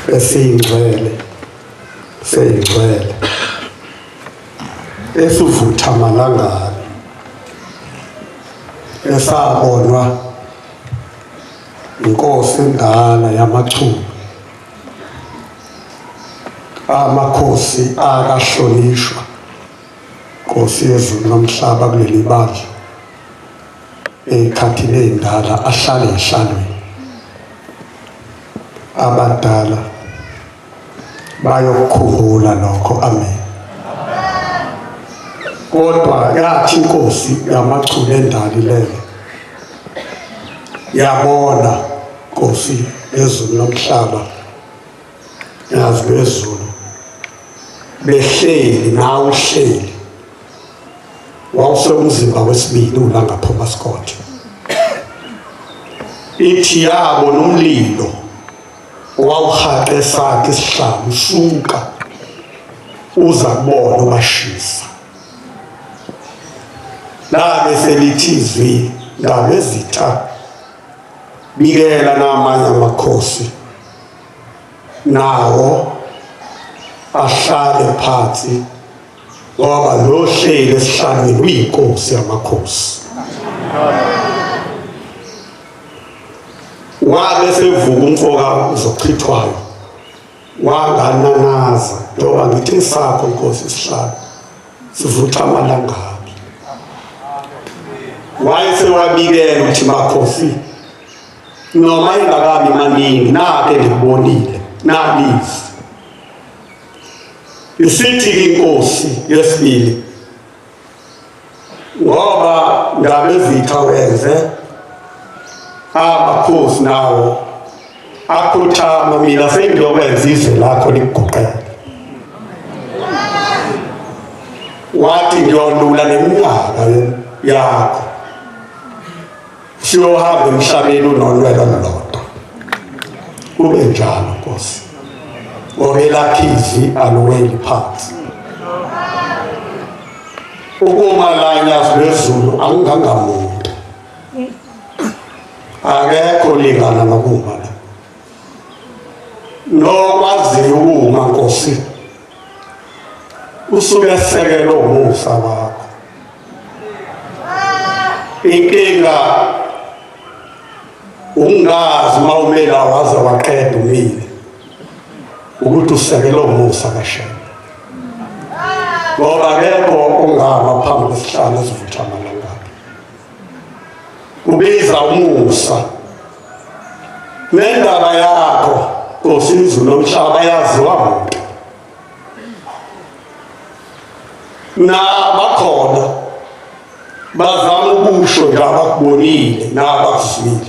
Esiyingcwele seyingcwele esivutha malangabi esabonwa inkosi endala yamaChunu, amakhosi akahlonishwa, Nkosi yezulu nomhlaba kuleli bandla ey'khathini ey'ndala ahlale ehlalweni. Abadala bayokukhumbula lokho, amen. Kodwa yathi inkosi yamaChunu endala ilele, yabona Nkosi yezulu nomhlaba, yazi lwezulu behleli nawe uhleli, wawusemzimba wesibili uLanga Scott. Ithi yabo nomlilo owawuhaqe sakhe isihlalo usuka uza kubona ubashisa. Labe selithi izwi ngabezitha, bikela namanye amakhosi nawo ahlale phansi, ngoba lo hleli esihlalweni uyinkosi yamakhosi. Wabe sevuka umfoka uzochithwayo, wangananaza, njengoba ngithi sakho Nkosi isihlalo sivutha amalangabi. Wayesewabikela ukuthi makhosi noma ingakabi maningi nake ngikubonile nalizi. Isithi inkosi yesibili, ngoba ngabezitha wenze amakhosi nawo akhothama, mina sengiyokwenza izwe lakho likuguqele. Wathi ngiyolula neminyaka yakho, siyohamba emhlabeni unolwelo olulodwa. Kube njalo Nkosi, ngoba elakho izwi aluweli phansi. Ukuma la nyazi lwezulu angingangamuntu, akekho lingana nokuma la nokwaziyo ukuma Nkosi, usuke esekele umusa wakho. Inkinga ungazi uma umela waze waqeda umile ukuthi usekele umusa kaShembe, ngoba akekho ongama phambi kwesihlalo esivutha amalangabi. Kubiza umusa nendaba yakho Nkosi, izulu nomhlaba yaziwa muntu. Nabakhona bazama ukusho nje abakubonile nabakuzwile,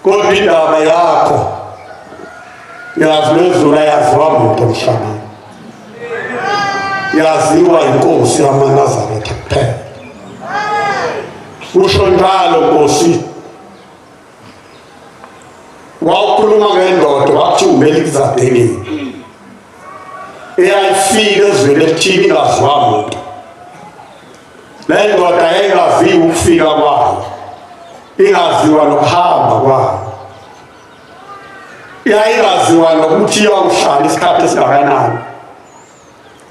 kodwa indaba yakho yazi lezulu ayaziwa muntu emhlabeni, yaziwa inkosi yamaNazaretha kuphela. Usho njalo Nkosi, wawukhuluma ngendoda wathi uMelikizedeki eyayifika ezweni elithile ingaziwa muntu. Le ndoda yayingaziwa ukufika kwayo, ingaziwa nokuhamba kwayo, yayingaziwa nokuthi iyawuhlala isikhathi esingakanani.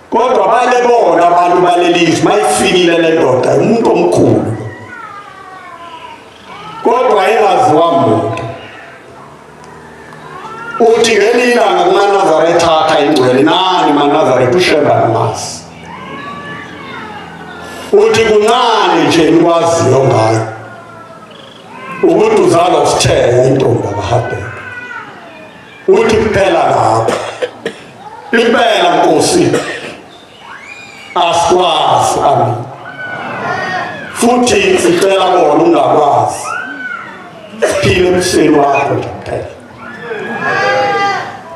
Kodwa balebona abantu balelizwe mayifikile le ndoda, umuntu omkhulu, kodwa engaziwa muntu. Uthi ngelinye ilanga kumaNazaretha akha ingcwele, nani maNazaretha uShembe namazi. Uthi kuncane nje nikwaziyo ngayo ukuthi uzalwa usithela intombi abahabheka. Uthi kuphela lapho impela Nkosi asikwazi, amen. Futhi sicela bona ungakwazi, siphile emseni wakho nje kuphela,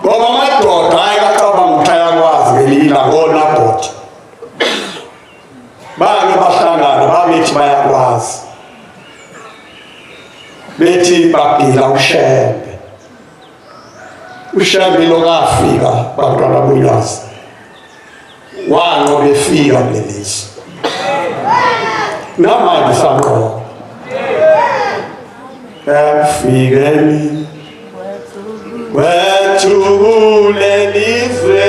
ngoba amadoda ayekacabanga ukuthi ayakwazi ngelinye ilanga oNabhoti bake bahlangana babethi bayakwazi, bethi bagila uShembe. uShembe lokafika bantwana boNyazi wanqoba efika kulelizwe, namanje sanqoba ekufikeni kwethu. Kulelizwe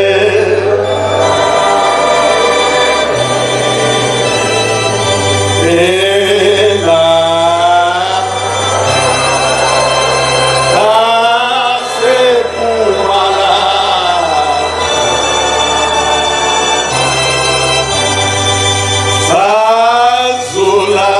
ela asekumala sazula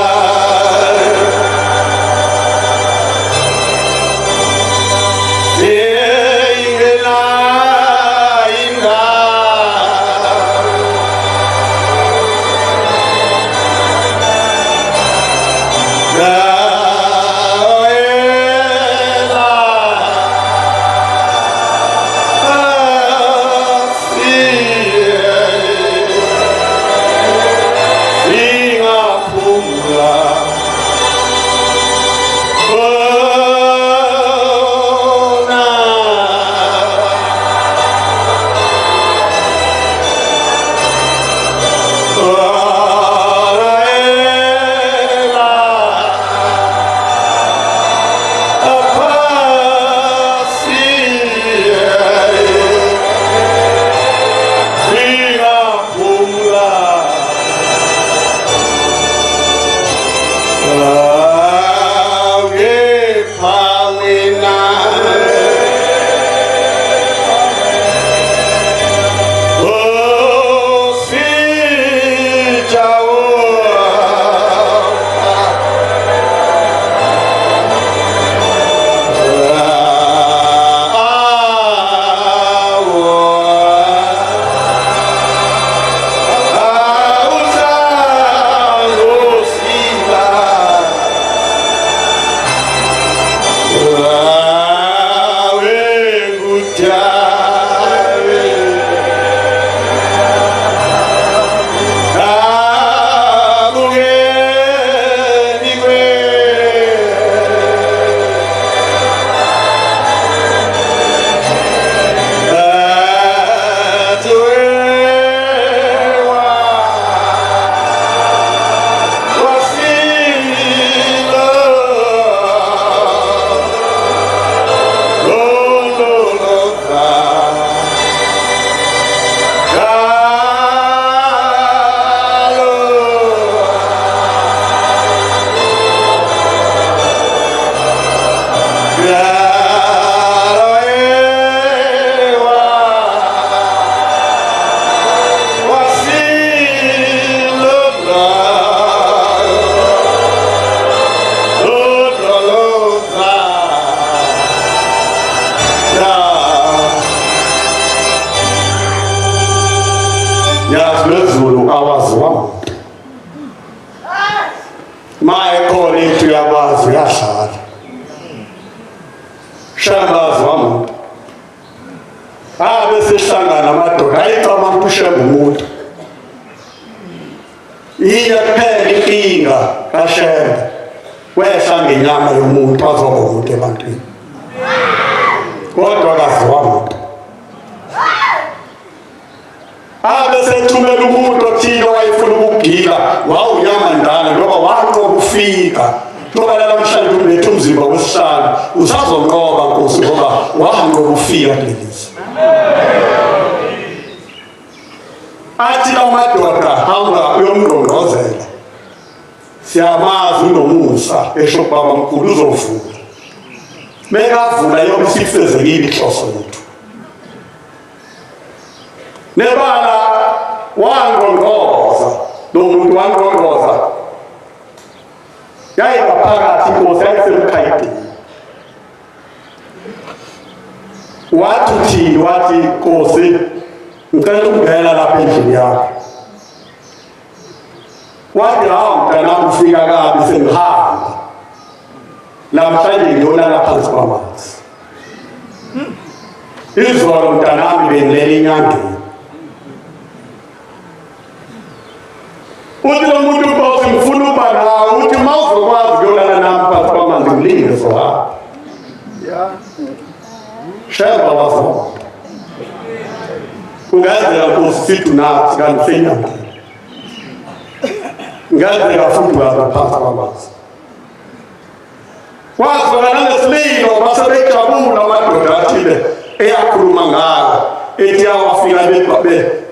eyakhuluma ngayo ethi yawafika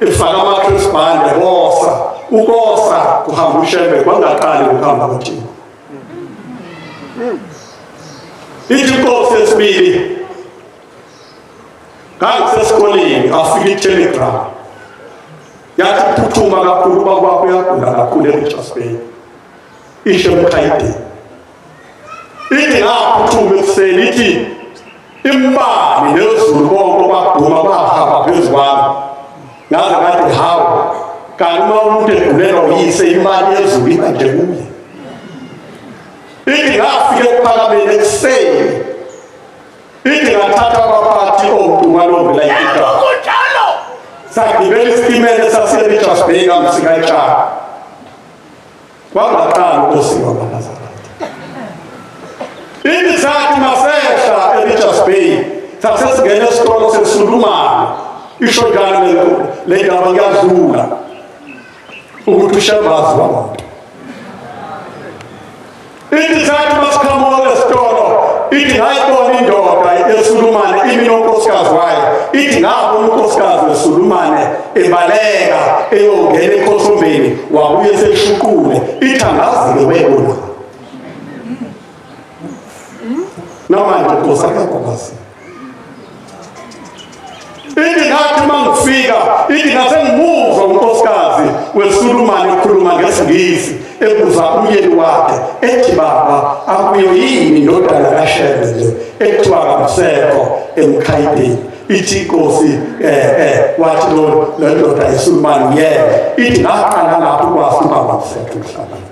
efaka amakhrisbande bosa ukosa kuhamba uShembe kwangaqali ukuhamba kuthina. Ithi inkosi yesibili ngangisesikoleni afika i-telegram yathi phuthuma kakhulu ubaba wakho uyagula kakhulu eRichards Bay isho emkhayideni. Ithi ngaphuthuma ekuseni ithi imbani nezulu konke kwagquma kwahamba phezu kwami ngaze ngathi hawu kanti uma umuntu egulelwa uyise imali yezulu iba nje kuye. Ithi ngafika ekuphakameni ekuseni ithi ngathatha abaphathi omntumalombe la ikhaya sagibela isitimela esasiye-Richards Bay ngamsikayitshana kwangaqala ukosiwa amaNazaretha. Ithi sathi masehla eRichards Bay sasesingena esitolo sesulumane isho njalo le ndaba kuyazula ukuthi uShembe waziwa abantu. Ithi sathi masiqhamuka esitolo ithi ngayibona indoda esulumane imi nonkosikazi wayo. Ithi ngabona unkosikazi wesulumane ebaleka eyongena ekhosombeni wabuye seshuqule. Ithi angazi-ke webona namanje nkosi akekho kwazi. Ithi ngathi uma ngifika ithi ngasengimuzwa unkosikazi wesulumane ekhuluma ngesiNgisi ebuza umyeni wakhe ethi baba akuyo yini indodana kaShembe nje ekuthiwa kamsekho emkhayideni. Ithi inkosi wathi lo le ndoda yesulumane yebo. Ithi ngaqala lapho ukwazi ubaba msekho emhlabeni.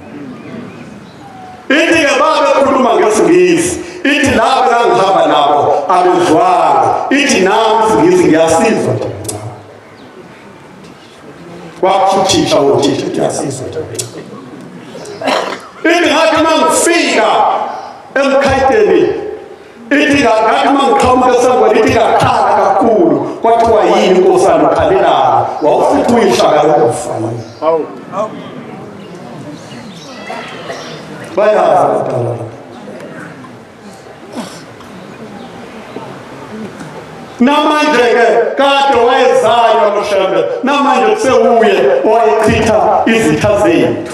Ithi ke baba ekhuluma ngesiNgisi ithi labo engihamba nabo abezwanga. Ithi nami isiNgisi ngiyasizwa nje kancane. Kwakusho uthisha ngiyasizwa nje. Ithi ngathi uma ngifika emkhayideni ithi ngathi uma ngiqhamuka esangweni ithi ngakhala kakhulu kwathiwa yini inkosana ukhalelana wawufica uyishaka yokufa. Bayazi abadala. Namanje-ke kade wayezalwa noShembe namanje kusewuye owayechitha izitha zethu.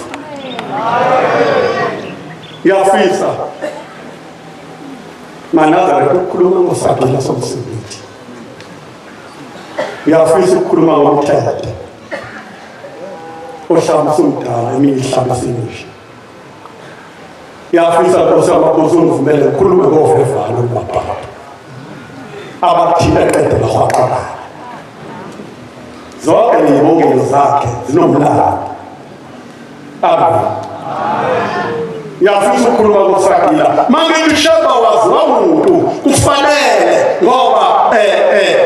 Ngiyafisa maNazaretha ukukhuluma ngoSagila somsebenzi. Ngiyafisa ukukhuluma ngomthetho ohlaba usumdala eminye ihlaba isemisha. Ngiyafisa Nkosi yamakhosi ungivumele ngikhulume ngovevalo olumabhaba abathile qede bahwaqabala. Zonke lezibongelo zakhe zinomlando. Amen. Ngiyafisa ukukhuluma ngoSagila. Mangithi uShembe waziwa umuntu kufanele ngoba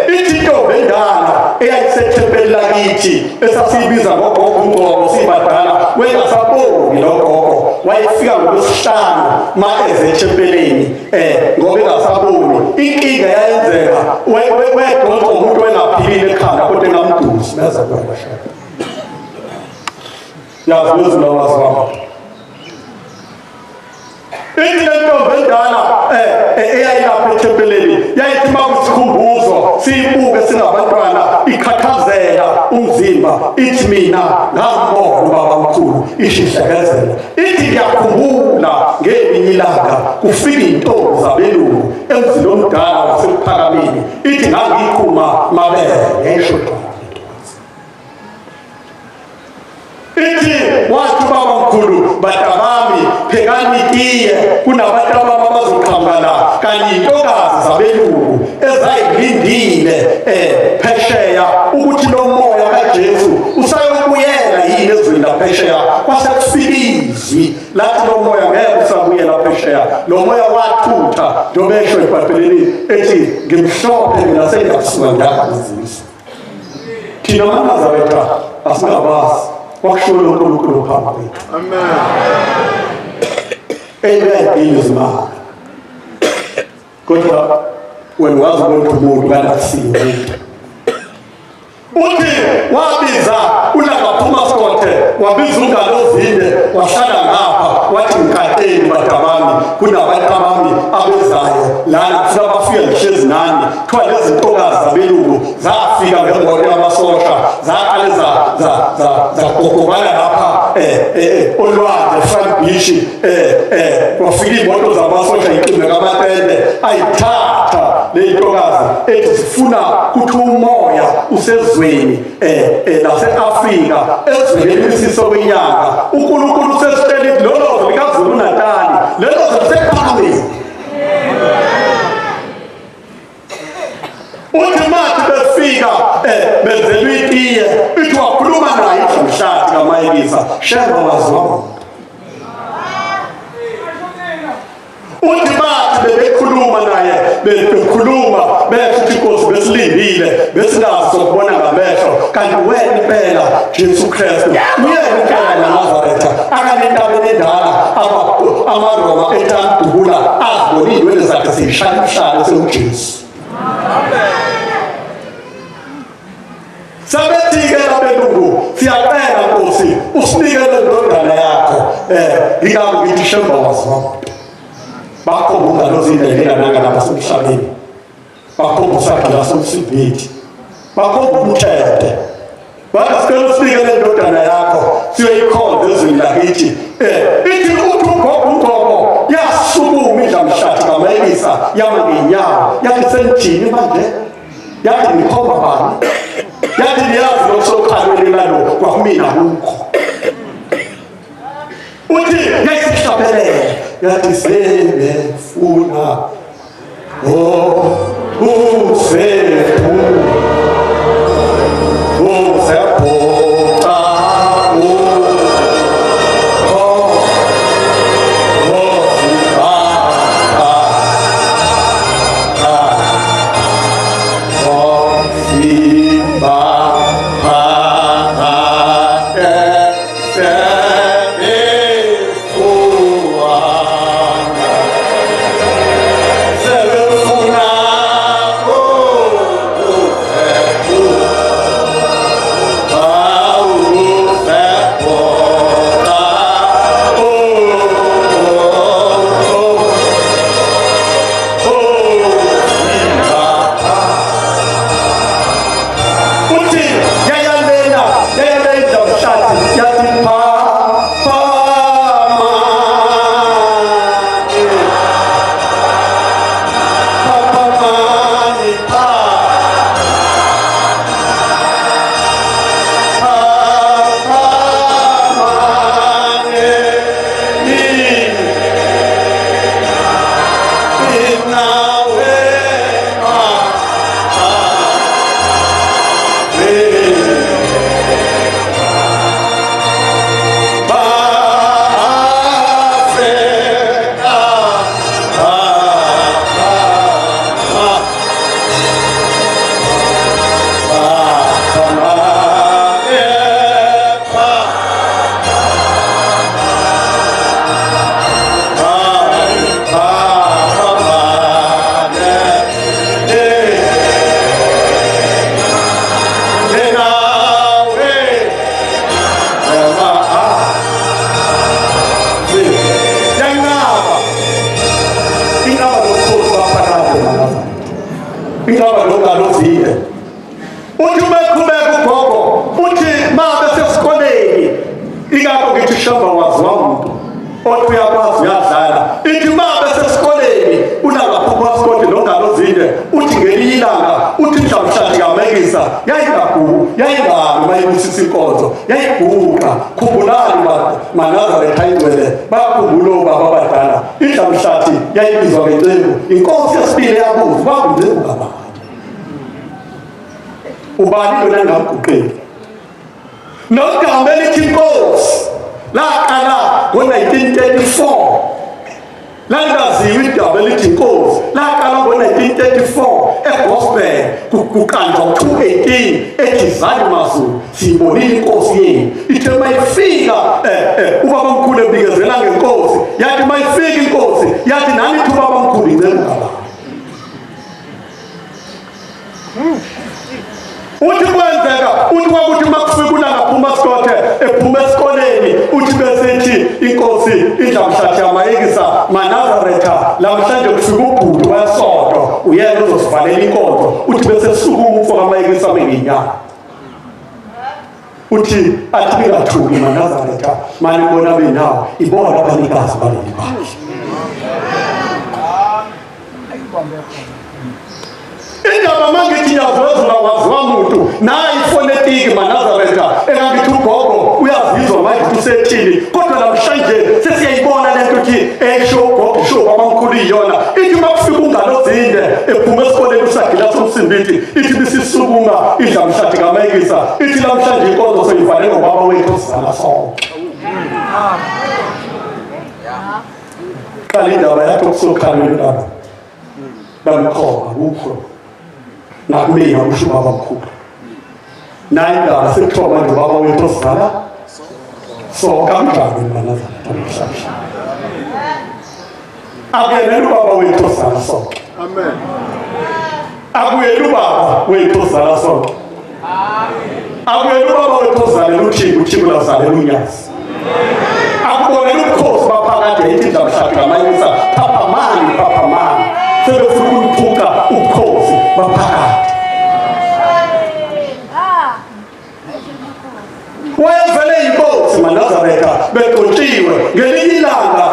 ithi intombi endala eyayisethempelini lakithi esasiyibiza ngogogo uNgcobo sibadala wayengasabongi lo gogo wayefika ngolwesihlanu ma eze ethempelini ngoba engasaboni. Inkinga yayenzeka wedonsa umuntu engaphilile ekhanda kodwa engamdusi neza kuwena Shembe. Yazi wezulu waziwa. Ithi le ntombi endala eyayilapha ethempelini yayithi uma kusikhumbuzo siyibuke singabantwana ikhathazela umzimba ithi mina ngambona ubaba mkhulu ishihlekezela. Ithi ngiyakhumbula ngelinye ilanga kufika intombi zabelungu emzini omdala waseKuphakameni ithi ngangiyiqhuma mabele yayisho. Ithi wathi ubaba mkhulu batabami phekani itiye kunabantu abazoqhamuka la kanti intokazi zabelungu ezayilindile phesheya ukuthi lo moya kaJesu usayobuyela yini ezweni laphesheya. Kwase kufika izwi lathi lo moya ngeke usabuyela phesheya. Lo moya wathutha njengoba esho eBhayibhelini ethi ngimhlophe mina sengiyasuka ngiyakuzisa. Thina maNazaretha asingabazi wakusho uNkulunkulu phambi kwethu. Amen. Amen. Izimanga. Kodwa wena wazi ukuthi umuntu kanakusiyo. Uthi wabiza uLanga Phuma Skothe, wabiza uNgalozinde, wahlala ngapha, Wathi ngikateni badabami kunabantu bami abezayo lana kufuna bafike ngihlezi nani. Kuthiwa lezi ntokazi zabelungu zafika ngemoto yamasosha zaqale zagogobana lapha olwandle Front Beach, kwafika iy'moto zamasosha icimeka amatende ayithatha le ntokazi ethi sifuna kuthi umoya usezweni lase-Afrika ezweni elisiso kwenyanga. uNkulunkulu usesitshele lolo likaZulu Natali lelo lisephakweni. Uthi mathi befika benzelwe itiye, ithi wakhuluma naye uMhlathi kaMayekisa Shembe waziwa. Uthi bathi bebekhuluma naye bekhuluma bethi inkosi besilindile besingazi ukubona ngamehlo, kanti wena impela Jesu Kristu uyena impela naNazaretha akanentabeni endala amaRoma etandubula azibona iy'nwele zakhe seyishaya umhlalo sewuJesu. Sabethi-ke labelungu siyacela Nkosi usinike le ndodana yakho. Ngingako ngithi Shembe waziwa. Bakhomba ungalozindelela nanga lasemhlabeni, bakhomba usakhe lasemsibhithi, bakhomba umthethe, bathi sicela usinike le ndodana yakho siyoyikhonza ezweni lakithi. Ithi uthi ugogo ugogo yasukuma iDlamhlathi kaMayekisa yama ngenyawo yathi senithini manje, yathi ngikhomba bani, yathi niyazi lokhu sokhalweni lalo kwakumina kukho. Uthi yayisihlabelele yathi sebefuna oh usephu usephoqa ubani lona ngamguqeli nogama elithi inkosi laqala ngo-1934 langaziwa idaba elithi inkosi laqala ngo-1934 eGospel kuqanjwa 218 ethi zani maZulu siyibonile inkosi yenu. Ithe mayifika ubaba mkhulu ebikezela ngenkosi yathi mayifika inkosi yathi nani ithi ubaba mkhulu inceku kabani. Uthi kwenzeka uthi kwakuthi Uthi makufika ulanga phuma sikothe ephuma esikoleni uthi bese inkosi idlamhlathi yamayekisa maNazaretha lamhlanje kufika ubhuti wesonto uyena uzosivalela inkonzo. Uthi bese sukuma umfo kamayekisa menginyanga. Uthi athi ningathuki maNazaretha manibona benawo ibona abanikazi baleli bandla. Indaba mangithi ngiyazwezula waziwa muntu nayi ifonetiki maNazaretha engangithi ugogo uyazizwa manje usethini, kodwa namhlanje sesiyayibona lento ukuthi esho ugogo isho babamkhulu iyona. Ithi makufika ungalozinde ephuma esikoleni usagila somsimbithi ithi bisisukuma idlamhlathi kamayekisa ithi namhlanje inkonzo seyivale ngobaba wethu osizala sonke. Qala indaba yakho kusokhala indaba bamkhomba kukho nakumina kusho ubaba mkhulu. Nayi indaba sekuthiwa manje ubaba wethu osizala so kanjani maNazaretha namhlanje? Akuyena ubaba wethu osizala sonke. Amen. Akuyena ubaba wethu osizala sonke. Amen. Akuyena ubaba wethu ozalela uThixo, uThixo lazalela unyazi. Akubonela ubukhosi baphakade ithi ndamhlathi kamayisa phaphamani phaphamani sebefuna ukuphuka ubukhosi baphakade. Wayevele inkosi maNazaretha begcotshiwe ngelinye ilanga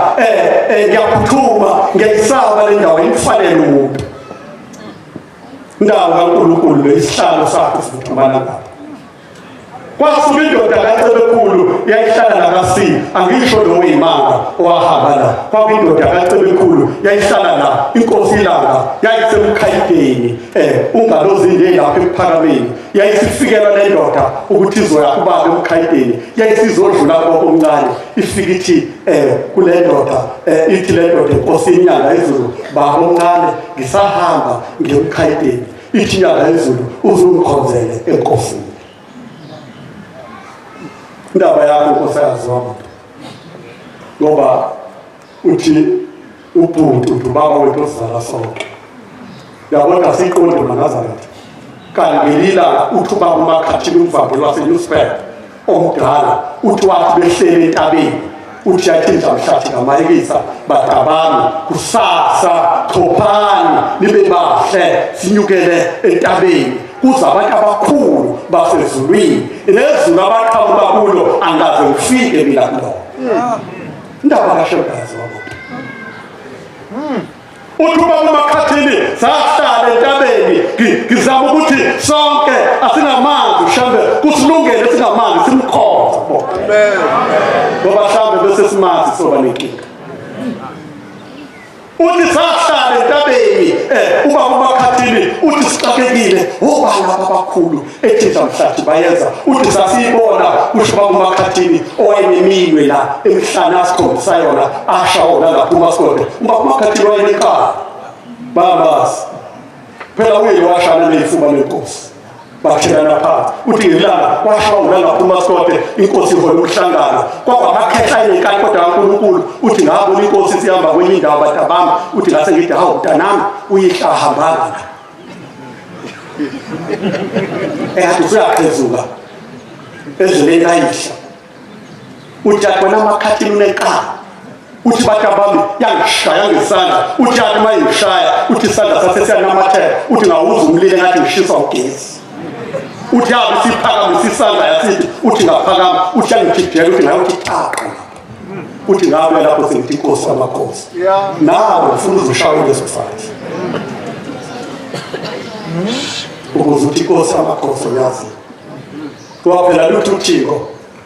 ngiyaphuthuma ngiyayisaba le ndawo imfanele umuntu. Indawo kaNkulunkulu isihlalo sakhe sivuthumana lapha. Kwasuka indoda kaCebekhulu yayihlala la kaC, angisho lo uyimanga owahamba la. Kwakuyindoda kaCebekhulu yayihlala la, inkosi ilanga yayisemkhayideni ungalozinde lapha ekuphakameni. Yayisifikela le ndoda ukuthi izoya kubaba emkhayideni, yayisizodlula kokumncane ifika ithi kule ndoda ithi le ndoda inkosi inyanga izulu baba omncane ngisahamba ngiyemkhayideni, ithi inyanga izulu uzungikhonzele enkosini. Indaba yakho Nkosi ayaziwa muntu, ngoba uthi ubhuti uthi ubaba wethu osizala sonke. Yabona siqonde maNazaretha. Kanti ngelilanga uthi ubaba uMakhathini umvambo lwaseNewspaper omdala uthi wathi behlele entabeni uthi yathi ndlamhlathi ngamayekisa badabami kusasa chophani nibe bahle sinyukele entabeni kuza abantu abakhulu basezulwini nezulu abaqhamuka kulo angaze ngifike mina kulo. Indaba kaShemgazi wabo. Uthi ubaba uMakhathini sahlala entabeni ngizama ukuthi sonke asingamanzi mhlambe kusilungele singamanzi simkhonze. Amen. Ngoba mhlambe bese simanzi soba nenkinga. Uthi sahlala entabeni ubaba uMakhathini uthi sixakekile obani laba abakhulu ethi mhlathi bayeza. Uthi sasiyibona kusho ubaba uMakhathini owayeneminwe la emihlana asikhombisa yona asha wona lapho uMasikode. Ubaba uMakhathini wayenenkani babazi phela uye washana neyifuba lenkosi bathelana phansi. Uthi ngelanga washa wona lapho uMasikode inkosi ihola umhlangano kwakwamakhetha enenkani kodwa kaNkulunkulu. Uthi ngabona inkosi sihamba kwenye indawo batabami uthi ngase ngithi hawu mntanami uyihla hambanga la engathi usuyaphezuka endleleni kayihla. Uthi athi wena Makhathini unenkani. Uthi batabami yangishaya ngesandla. Uthi athi uma ingishaya uthi isandla sase siyanamathela. Uthi ngawuza umlilo engathi ngishiswa ugesi. Uthi yabe siphakamisa isandla yasithi uthi ngaphakama uthi yangijijela uthi ngayothi taqa. Uthi ngabe lapho sengithi inkosi yamakhosi. Nawe ufuna uzoshawa leso sandla. Ukuze uthi inkosi yamakhosi uyazi. Ngoba phela lutho uThixo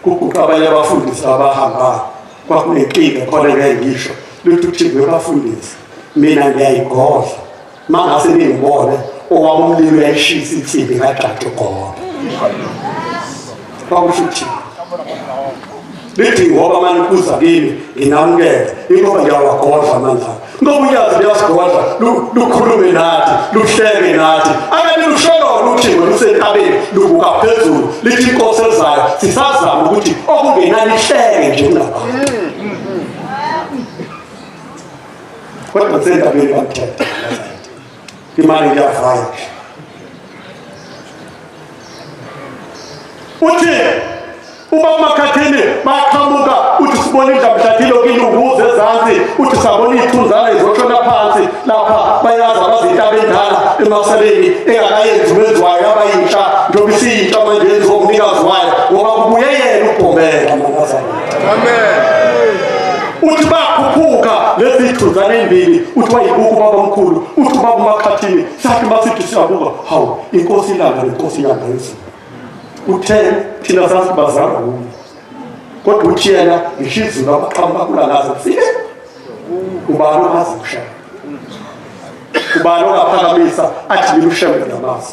kuguqa abanye abafundisi abahambayo kwakunenkinga khona ngeke ngisho lutho uThixo uyabafundisa mina ngiyayigodla mangase ningibone owami umlilo uyayishisa insimbi ngagxatha ugoba. Kwakusho uThixo lithi ngoba manje kuza kimi nginamukela ingoba ngiyawagodla amandla ngoba uyazi liyasigodla lukhulume nathi luhleke nathi akabe lusholo uThixo lusentabeni lubuka phezulu lithi inkosi ezayo sisazama ukuthi okungenani ihleke nje kunabantu. Kodwa sentabeni bamthetha imali iyavaya. Uthi ubaba Makhathini baqhamuka, uthi sibona indlamhlathile okilunguze ezansi, uthi sabona iy'thunzana izoshona phansi lapha, bayazi abazintaba endala emaseleni engakayenzi umenzi wayo yabayintsha, njengoba isiyintsha manje yenziwa umnikazi wayo, ngoba kubuye yena ubhombela. Amen. Uthi bakhuphuka lezi ithunzana ey'mbili, uthi wayibuka ubaba omkhulu, uthi ubaba uMakhathini, sathi masithi siyabuka, hawu, inkosi ilanga nenkosi inyanga yezulu. Uthe thina sazi bazalwa kuye, kodwa uthi yena ngisho izulu abaqhamuka kulalaze kufike ubani omazi uShembe, ubani ongaphakamisa athi mina uShembe ngiyamazi.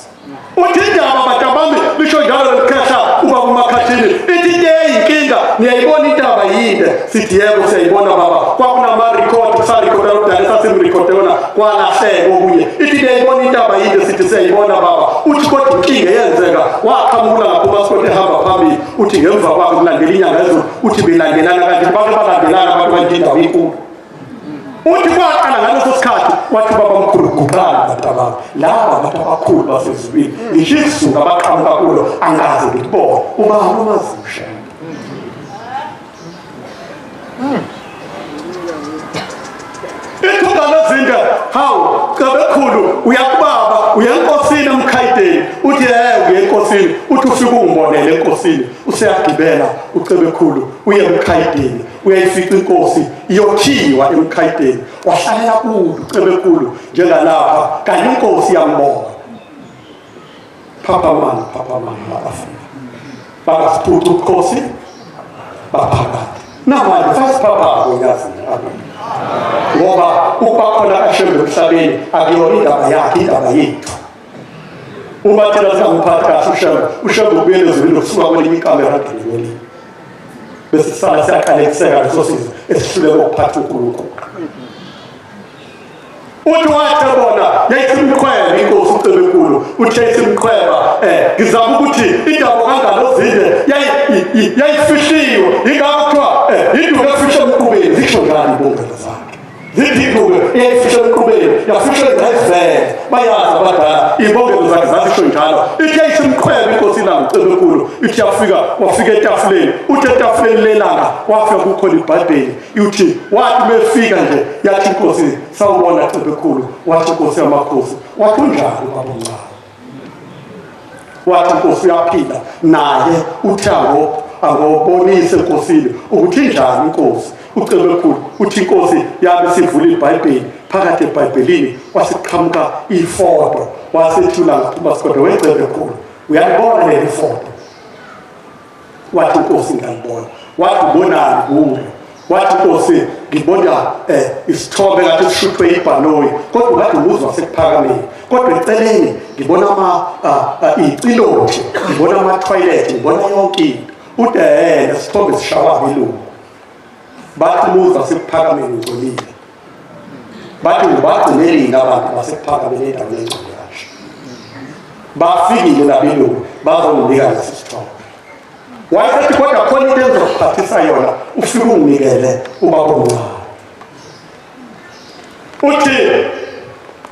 Uthi indaba batabami lisho njalo likhehla ubaba uMakhathini, ithi into eyinkinga niyayibona intaba yinde, sithi yebo siyayibona baba, kwakunama-record kusarekhoda lokudala esasimrekhode yona kwalahleka okunye. Ithi niyayibona intaba yinde, sithi siyayibona baba. Uthi kodwa inkinga eyenzeka waqhamukula ngapho uMasikoti ehamba phambili, uthi ngemva kwakhe kulandela inyanga ezulu, uthi belandelana kanje bake balandelana abantu manje indawo inkulu. Uthi kwaqala ngaleso sikhathi wathi ubaba mkhulu guqani bantabami, laba abantu abakhulu basezulwini ngisho izulu abaqhamuka kulo angaze ngikubone, ubaba umazi uShembe. Ithuba lezinto, hawu Cebekhulu uyakubaba uya enkosini emkhayideni, uthi uya enkosini, uthi ufike ungibonele enkosini, useyagibela uCebekhulu uye emkhayideni, uyayifica inkosi iyothiwa emkhayideni, wahlalela kuyo uCebekhulu njengalapha kanti inkosi yambona. Phaphamani, phaphamani la-Afrika, bangasiphuca ubukhosi baphakade. Namanje sasiphaphako yazini, ngoba ukuba khona kaShembe emhlabeni akuyona indaba yakhe, indaba yethu. Uma thina singamphathi kahle uShembe, uShembe ubuyele ezulwini kusuka kwelinye ikamera angene kwelinye, bese sisala siyaqalekiseka leso sizwe esihluleka ukuphatha uNkulunkulu. Uthi wathi bona yayisimqhweba inkosi uCebekhulu, uthi yayisimqhweba ngizama ukuthi indaba kaNgalozinde yayifihliwe, ingakho kuthiwa induku efihlwe emqubeni, zisho njalo ibongelo zakhe, zithi induku eyayifihlwe emqubeni yafihlwe ngayivele, bayazi abadala ibongelo zakhe zazisho njalo. Ithi yayisimqhweba inkosi ilanga uCebekhulu, ithi yafika wafika etafuleni, uthi etafuleni lelanga wafika kukhona iBhayibheli, uthi wathi befika nje yathi inkosi sawubona Cebekhulu, wathi inkosi yamakhosi, wathi unjani baba omncane, wathi inkosi uyaphila naye, uthi angobonise enkosini ukuthi injani inkosi uCebekhulu. Uthi inkosi yabe sivula iBhayibheli, phakathi eBhayibhelini kwasiqhamuka ifoto, wasethula ngaphuma sikodwa weCebekhulu, uyayibona leli foto? Wathi inkosi ngiyalibona. Wathi ubonani kulo? Wathi inkosi ngibona isithombe ngathi sishuthwe ibhanoyi, kodwa ngathi umuzwa sekuphakameni, kodwa eceleni ngibona icilothi, ngibona ama-toilet, ngibona yonke into. Uthi lesithombe sishawa abelungu. Bathi umuzwa sekuphakameni ungcolile, bathi ubagcinelile abantu basekuphakameni endaweni engcole kanje. Bafikile labelungu bazonginika lesi sithombe. Wayesethi kodwa khona into engizokuphathisa yona, ufike unginikele ubaba omncane. Uthi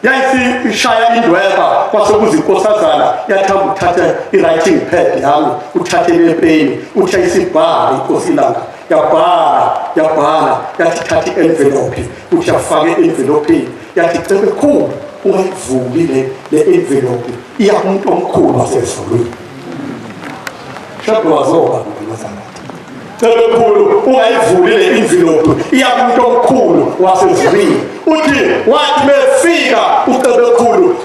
yayisishaya indweba, kwase kuza inkosazana yathamba uthathe i-writing pad yami, uthathe lepeni, uthi yayisibhala inkosi ilanga, yabhala yabhala, yathi thatha i-envelope, uthi yafaka i-envelope, yathi Cebekhulu ungayivuli le envelope, iya kumuntu omkhulu wasezulwini. Shembe wazoba Cebekhulu ungayivuli le envelope, iya kumuntu omkhulu wasezulwini. Uthi wathi befika uCebekhulu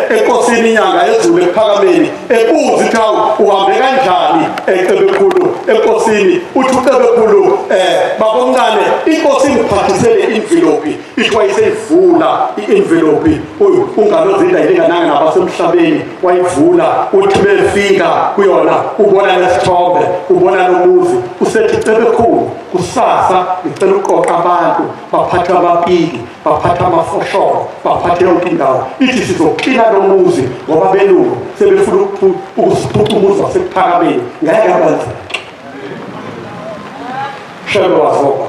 enkosini inyanga yezulu ekuphakameni, ebuza ukuthi hawu uhambe kanjani eCebekhulu enkosini. Uthi uCebekhulu babomncane inkosi ingiphathisele envelope, ithi wayeseyivula i-envelope, uNgalozinda ilingananga nabasemhlabeni, wayivula. Uthi befika kuyona ubona lesithombe, ubona lomuzi, usethi Cebekhulu kusasa ngicela uqoqa abantu baphathe amapiki, baphathe amafosholo, baphathe yonke indawo, ithi sizoklina lo muzi ngoba belungu sebefuna ukusiphuca umuzi wasekuphakameni, ngeke kwenzeke. Shembe wazoba.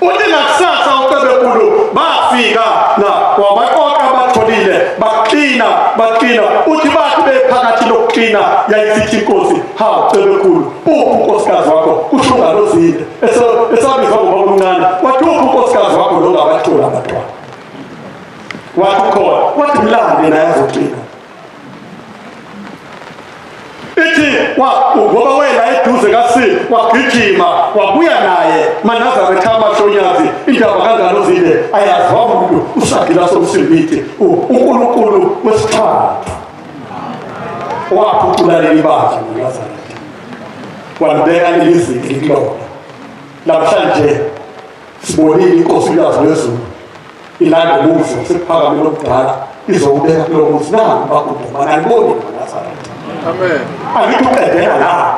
Uthi ngakusasa uCebekhulu bafika na wabaqoqa abatholile Baklina baklina, uthi bathi bephakathi lokuklina yayisithi inkosi, ha Cebekhulu, uphi unkosikazi wakho? Kusho uNgalozinde esabizwa ngobaba omncane, wathi uphi unkosikazi wakho lo ngabathola abantwana? Wathi khona, wathi mlande naye azoklina. Ithi ngoba wena eduze kaSi wagijima wabuya naye maNazaretha amahlonyazi indaba kaNgalozinde ayaziwa umuntu usagila somsimbithi uNkulunkulu wesithathu waphucula leli bandla maNazaretha walibeka leli zinga kulona. Namhlanje sibonile inkosi uyazi lwezulu ilanda umuzi sekuphakame lomdala izowubeka kulo muzi nangu bakubhoma naliboni maNazaretha. Amen. Angithi uqedela la,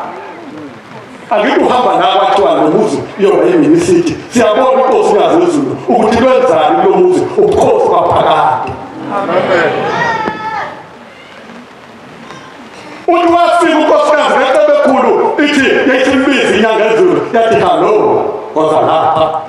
angithi uhamba la kwathiwa lo muzi uyoba yiminisiti. Siyabona inkosi uyazi lwezulu ukuthi lwenzani kulo muzi, ubukhosi baphakade. Amen. Uthi wafika unkosikazi kaCebekhulu, ithi yayithimbiza inyanga ezulu, yathi hallo woza lapha.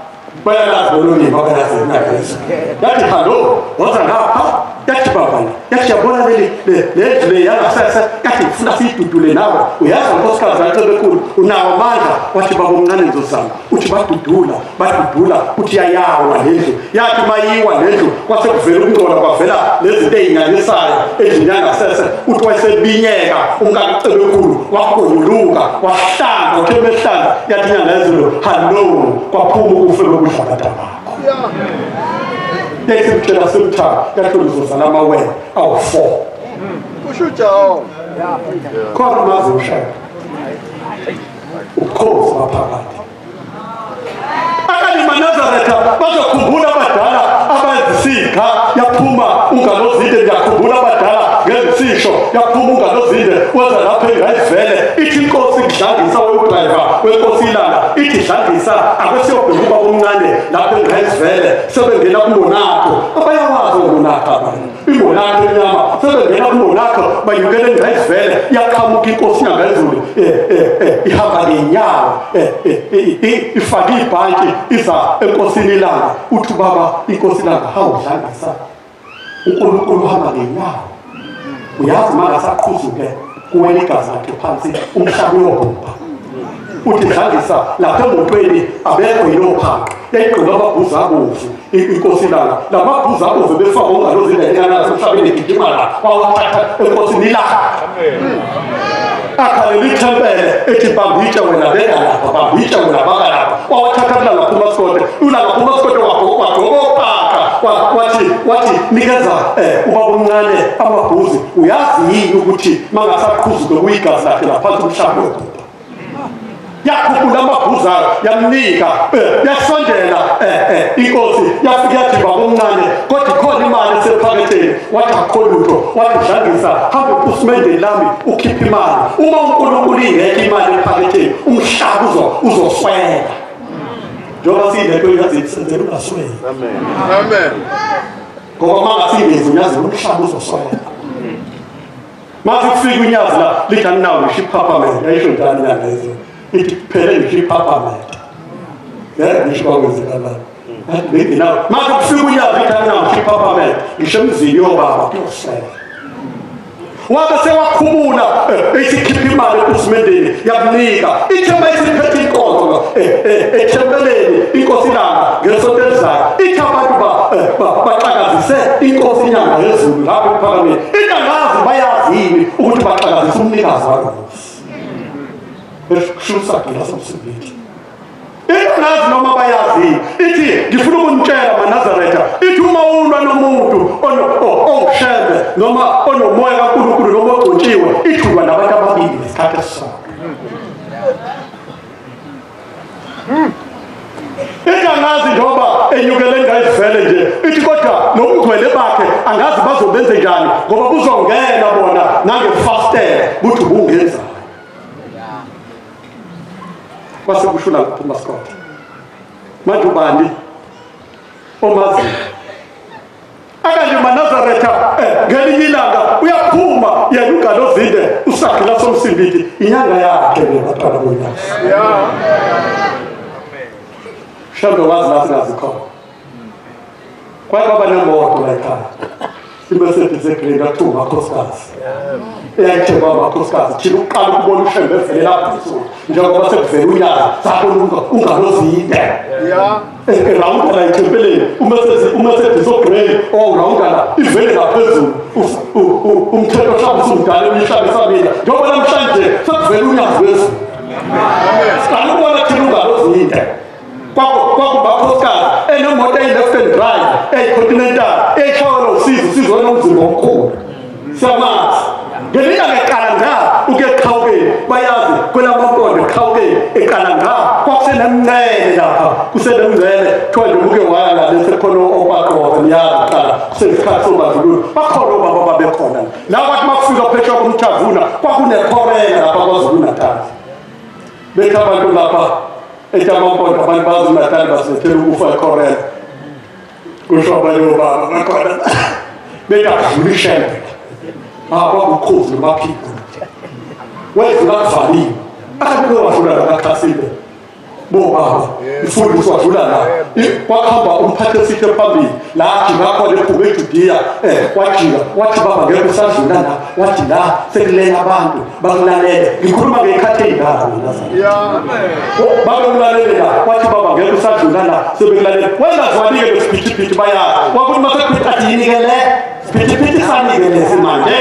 Bayalazi lolulimi abayazi inyanga ezulu. Yathi hallo woza ngapha. Yathi baba, yathi yabona leli lendlu le yangasese, yathi ngifuna siyidudule nawe. Uyazi unkosikazi kaCebekhulu unawo amandla. Wathi baba omncane ngizozama. Uthi badudula badudula, uthi yayawa lendlu. Yathi mayiwa lendlu kwase kuvela ukungcola, kwavela lezinto ey'nyanyisayo endlini yangasese. Uthi wayesebinyeka umkaCebekhulu, wagonyuluka wahlamba. Uthe mehlamba yathi inyanga yezulu hallo, kwaphuma ukufa lokudla abantwana bakho. Yayisimtshela simthanda, yathi uzozala amawele awu-4. Kusho uJehova. Khona umazi ushaya ubukhosi baphakade. Akani maNazaretha bazokhumbula abadala abazisika yaphuma uNgalozinde. Ngiyakhumbula abadala ngezisisho yaphuma uNgalozinde weza lapha engayivele. Ithi inkosi kudlangisa wewudriver wenkosi ilanga, ithi dlangisa ake siyobheka ubaba omncane lapha engayivele. Sebengena kumonakho, abayawazi umonakho abantu, imonakho emnyama. Sebengena kumonakho banyukele engayivele. Yaqhamuka inkosi inyanga yezulu ihamba ngenyawo ifake ibhantshi iza enkosini ilanga. Uthi baba inkosi ilanga, hawu dlangisa, uNkulunkulu uhamba ngenyawo. Uyazi mangasaqhuzuke kuwela igazi lakhe phansi umhlaba uyobhubha. Uthi dlangisa lapha emotweni abekho yilophaqa, yayigqoka amabhuzu abovu inkosi ilanga. La mabhuzu abovu befaka uNgalozinde emhlabeni egijima la wawathatha enkosini ilanga. Akhalela ithempele ethi bambitshe wena beka lapha, bambitshe wena baka lapha. Wawathatha kulanga phuma sikote, ulanga phuma sikote wagqoka wathi wathi nikeza ubaba omncane amabhuzu. Uyazi yini ukuthi mangasaqhuzuke kuyigazi lakhe laphansi umhlaba uyobhubha? Yakhuphula amabhuzu ayo yamnika, yasondela inkosi yafika yathi baba omncane kodwa ikhona imali esephaketheni. Wathi akukho lutho. Wathi dlangisa hamba upusimendeni lami ukhiphe imali. Uma uNkulunkulu ingekho imali ephaketheni umhlaba uzoswela. Njengoba siyilento yazi senzela ungasweli. Amen. Amen. Ngoba mangasingenzi unyazi umhlaba uzoswela. Mase kufika unyazi la lithi anginawo ngisho iphaphamende. Yayisho njani inyanga yezulu? Ithi kuphele ngisho iphaphamende. Ngisho kwakwenzekalani. Bengenawo. Mase kufika unyazi lithi anginawo ngisho iphaphamende, ngisho emzini yobaba kuyoswela. Wabe sewakhumula isikhipha imali epusimendeni yakunika. Ithe mayisiphethe inkonzo ethempeleni inkosi ilanga ngesonto elizayo, ithi abantu baxakazise inkosi inyanga yezulu lapho ekuphakameni. Ingangazi bayazi yini ukuthi baxakazise umnikazi walo muzi. Kusho usagila somsimbithi. Ingazi noma bayazi. Ithi ngifuna ukunitshela maNazaretha, ithi uma ulwa nomuntu ongushembe noma onomoya kaNkulunkulu noma ogcotshiwe, ithi ulwa nabantu ababili ngesikhathi esisodwa. Ithi angazi njengoba enyukele engayivele nje, ithi kodwa nobungcwele bakhe angazi bazobenze njani ngoba buzongena bona nangefastela buthi ubungenzani. Kwase kushula kuphuma Scott. Manje ubani omaziyo? Akanje maNazaretha ngelinye ilanga uyaphuma yena uNgalozinde usagila somsimbithi inyanga yakhe nebantwana bonyazi. Shembe wazi la singazi khona. Kwaye kwaba nemoto la ekhaya. iMercedes egrey kathiwa umakhosikazi eyayithengwa amakhosikazi thina uqala ukubona uShembe evelela phezulu njengoba sekuvela uNyazi sabona ungalozide erawunda la ethempeleni uMercedes ogrey owawurawunda la ivele ngaphezulu umthetho mhlawumbe usumdala umhlaba esamila njengoba namhlanje sekuvela uNyazi wezulu siqala ukubona thina ungalozide kwakumakhosikazi enemoto eyi-left and right eyi-continental eyishayelwa usizo usizo enomzimba omkhulu siyamazi ngelinye eqala nga ukuya eqhawukeni bayazi kwelamaMpondo eqhawukeni eqala nga kwakusenemncele lapha kusenemncele kuthiwa nje uke waya ngale sekukhona obaqoza niyazi kuqala kusenesikhathi sobandlululo bakhona obaba babekhona la kwathi makufika phesheya koMthavuna kwakunekhorela lapha KwaZulu-Natal bethi abantu lapha ethi amaMpondo abantu baZulu-Natal basilethela ukufa ekhorela kusho abanye obaba bakhona bethi akudlula iShembe kwakukhozi nomaphiko wedlula kuvaliwe abantu wadlula la kaKhasile bobaba mfundisi wadlula la kwakuhamba umphathi esithe phambili la ajika khona ephume eJudiya wajika wathi baba ngeke usadlula la wathi la sekulela abantu bakulalele ngikhuluma ngey'khathi ey'ndala mina bakulalele la wathi baba ngeke usadlula la sebekulalele wayengazwani-ke lesiphithiphithi bayazi wakuthi masekuphithi athi yinikele siphithiphithi sanike lesi manje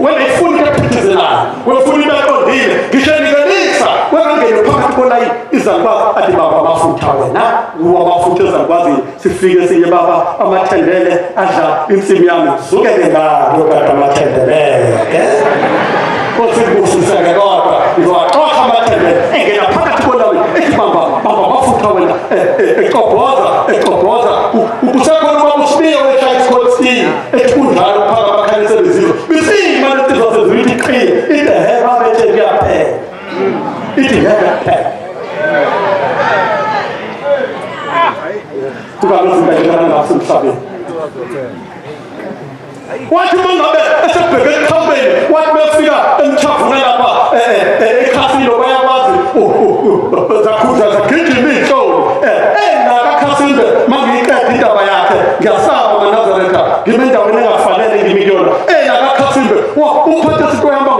wena ifuna into ephithizelayo wefuna into eqondile ngisho enikelisa wengangene phakathi kolayini izalukwazi athi baba amafutha wena uwamafutha ezalukwazini sifike siye baba amathendele adla insimu yami zukeke ngalo kade amathendeleke Nkosi kubusiseke kodwa ngizowaxoxa amathendele engena phakathi kolayini ethi bamba bamba amafutha wena ecobhoza ecobhoza kusekhona ubaba uSibiya weshaya isikholisini ethi kunjalo phaka abakhanyisele izizwe bisima lensizwa sezulu ithi qhiye ithi he babethe kuyaphela ithi ngeke kuphela kungalozindalelana ngaso emhlabeni wathi uma ngabe esebheke eqhawukeni wathi befika eMthavuna lapha ekhasilo bayakwazi zakhuza zagijima iy'nhloli nakaKhasimbe mangiyiqeda indaba yakhe ngiyasaba maNazaretha ngime endaweni engafanele ngimi kuyona nakaKhasimbe umphathi esito ehamba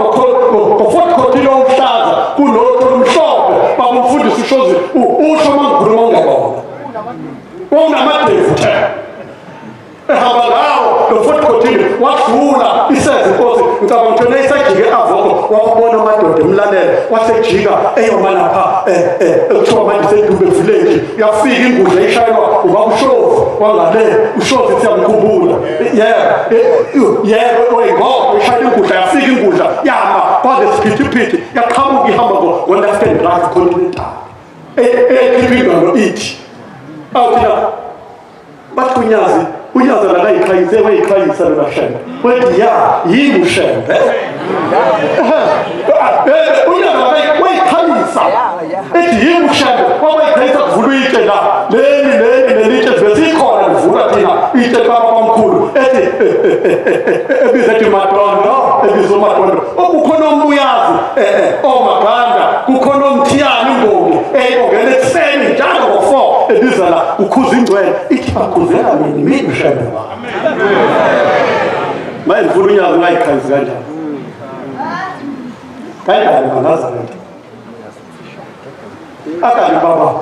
ngo-Ford Cortina omhlaza kunoto olumhlophe babumfundisi ushozi usho uma ngikhuluma ungabona unamadevu the ehamba ngawo lo Ford Cortina wadlula iseze inkosi ngicabanga ukuthi yona isajike avoko wabona amadoda emlalela wasejika eyoma lapha ekuthiwa manje seDube village yafika ingudla ishayelwa ubaba uShozi wangale uShozi siyamkhumbula yebo oyingogo ishayela ingudla yafika ingudla yama kwaze siphithiphithi yaqhamuka ihamba ngo-left and right continental ekhipha ingalo ithi awuthina bathi uNyazi uNyazi lakayiqhayise wayiqhayisa lona Shembe wathi ya yini uShembe uNyazi wayiqhayisa ethi yini uShembe wabayiqhayisa kuvulwa itshe la leli leli lelitshe besikhona livulwa thina itshe kababamkhulu ethi ebiza ethi Madondo ebiza uMadondo okukhona ombuyazi omaganda kukhona omthiyane imbongi eyibongela ekuseni njalo ngo-4 ebiza la ukhuza ingcwele ithi bakhuzela mina mina uShembe wami maye ngifuna uNyazi ungayiqhayisi kanjani kanjani maNazaretha akani baba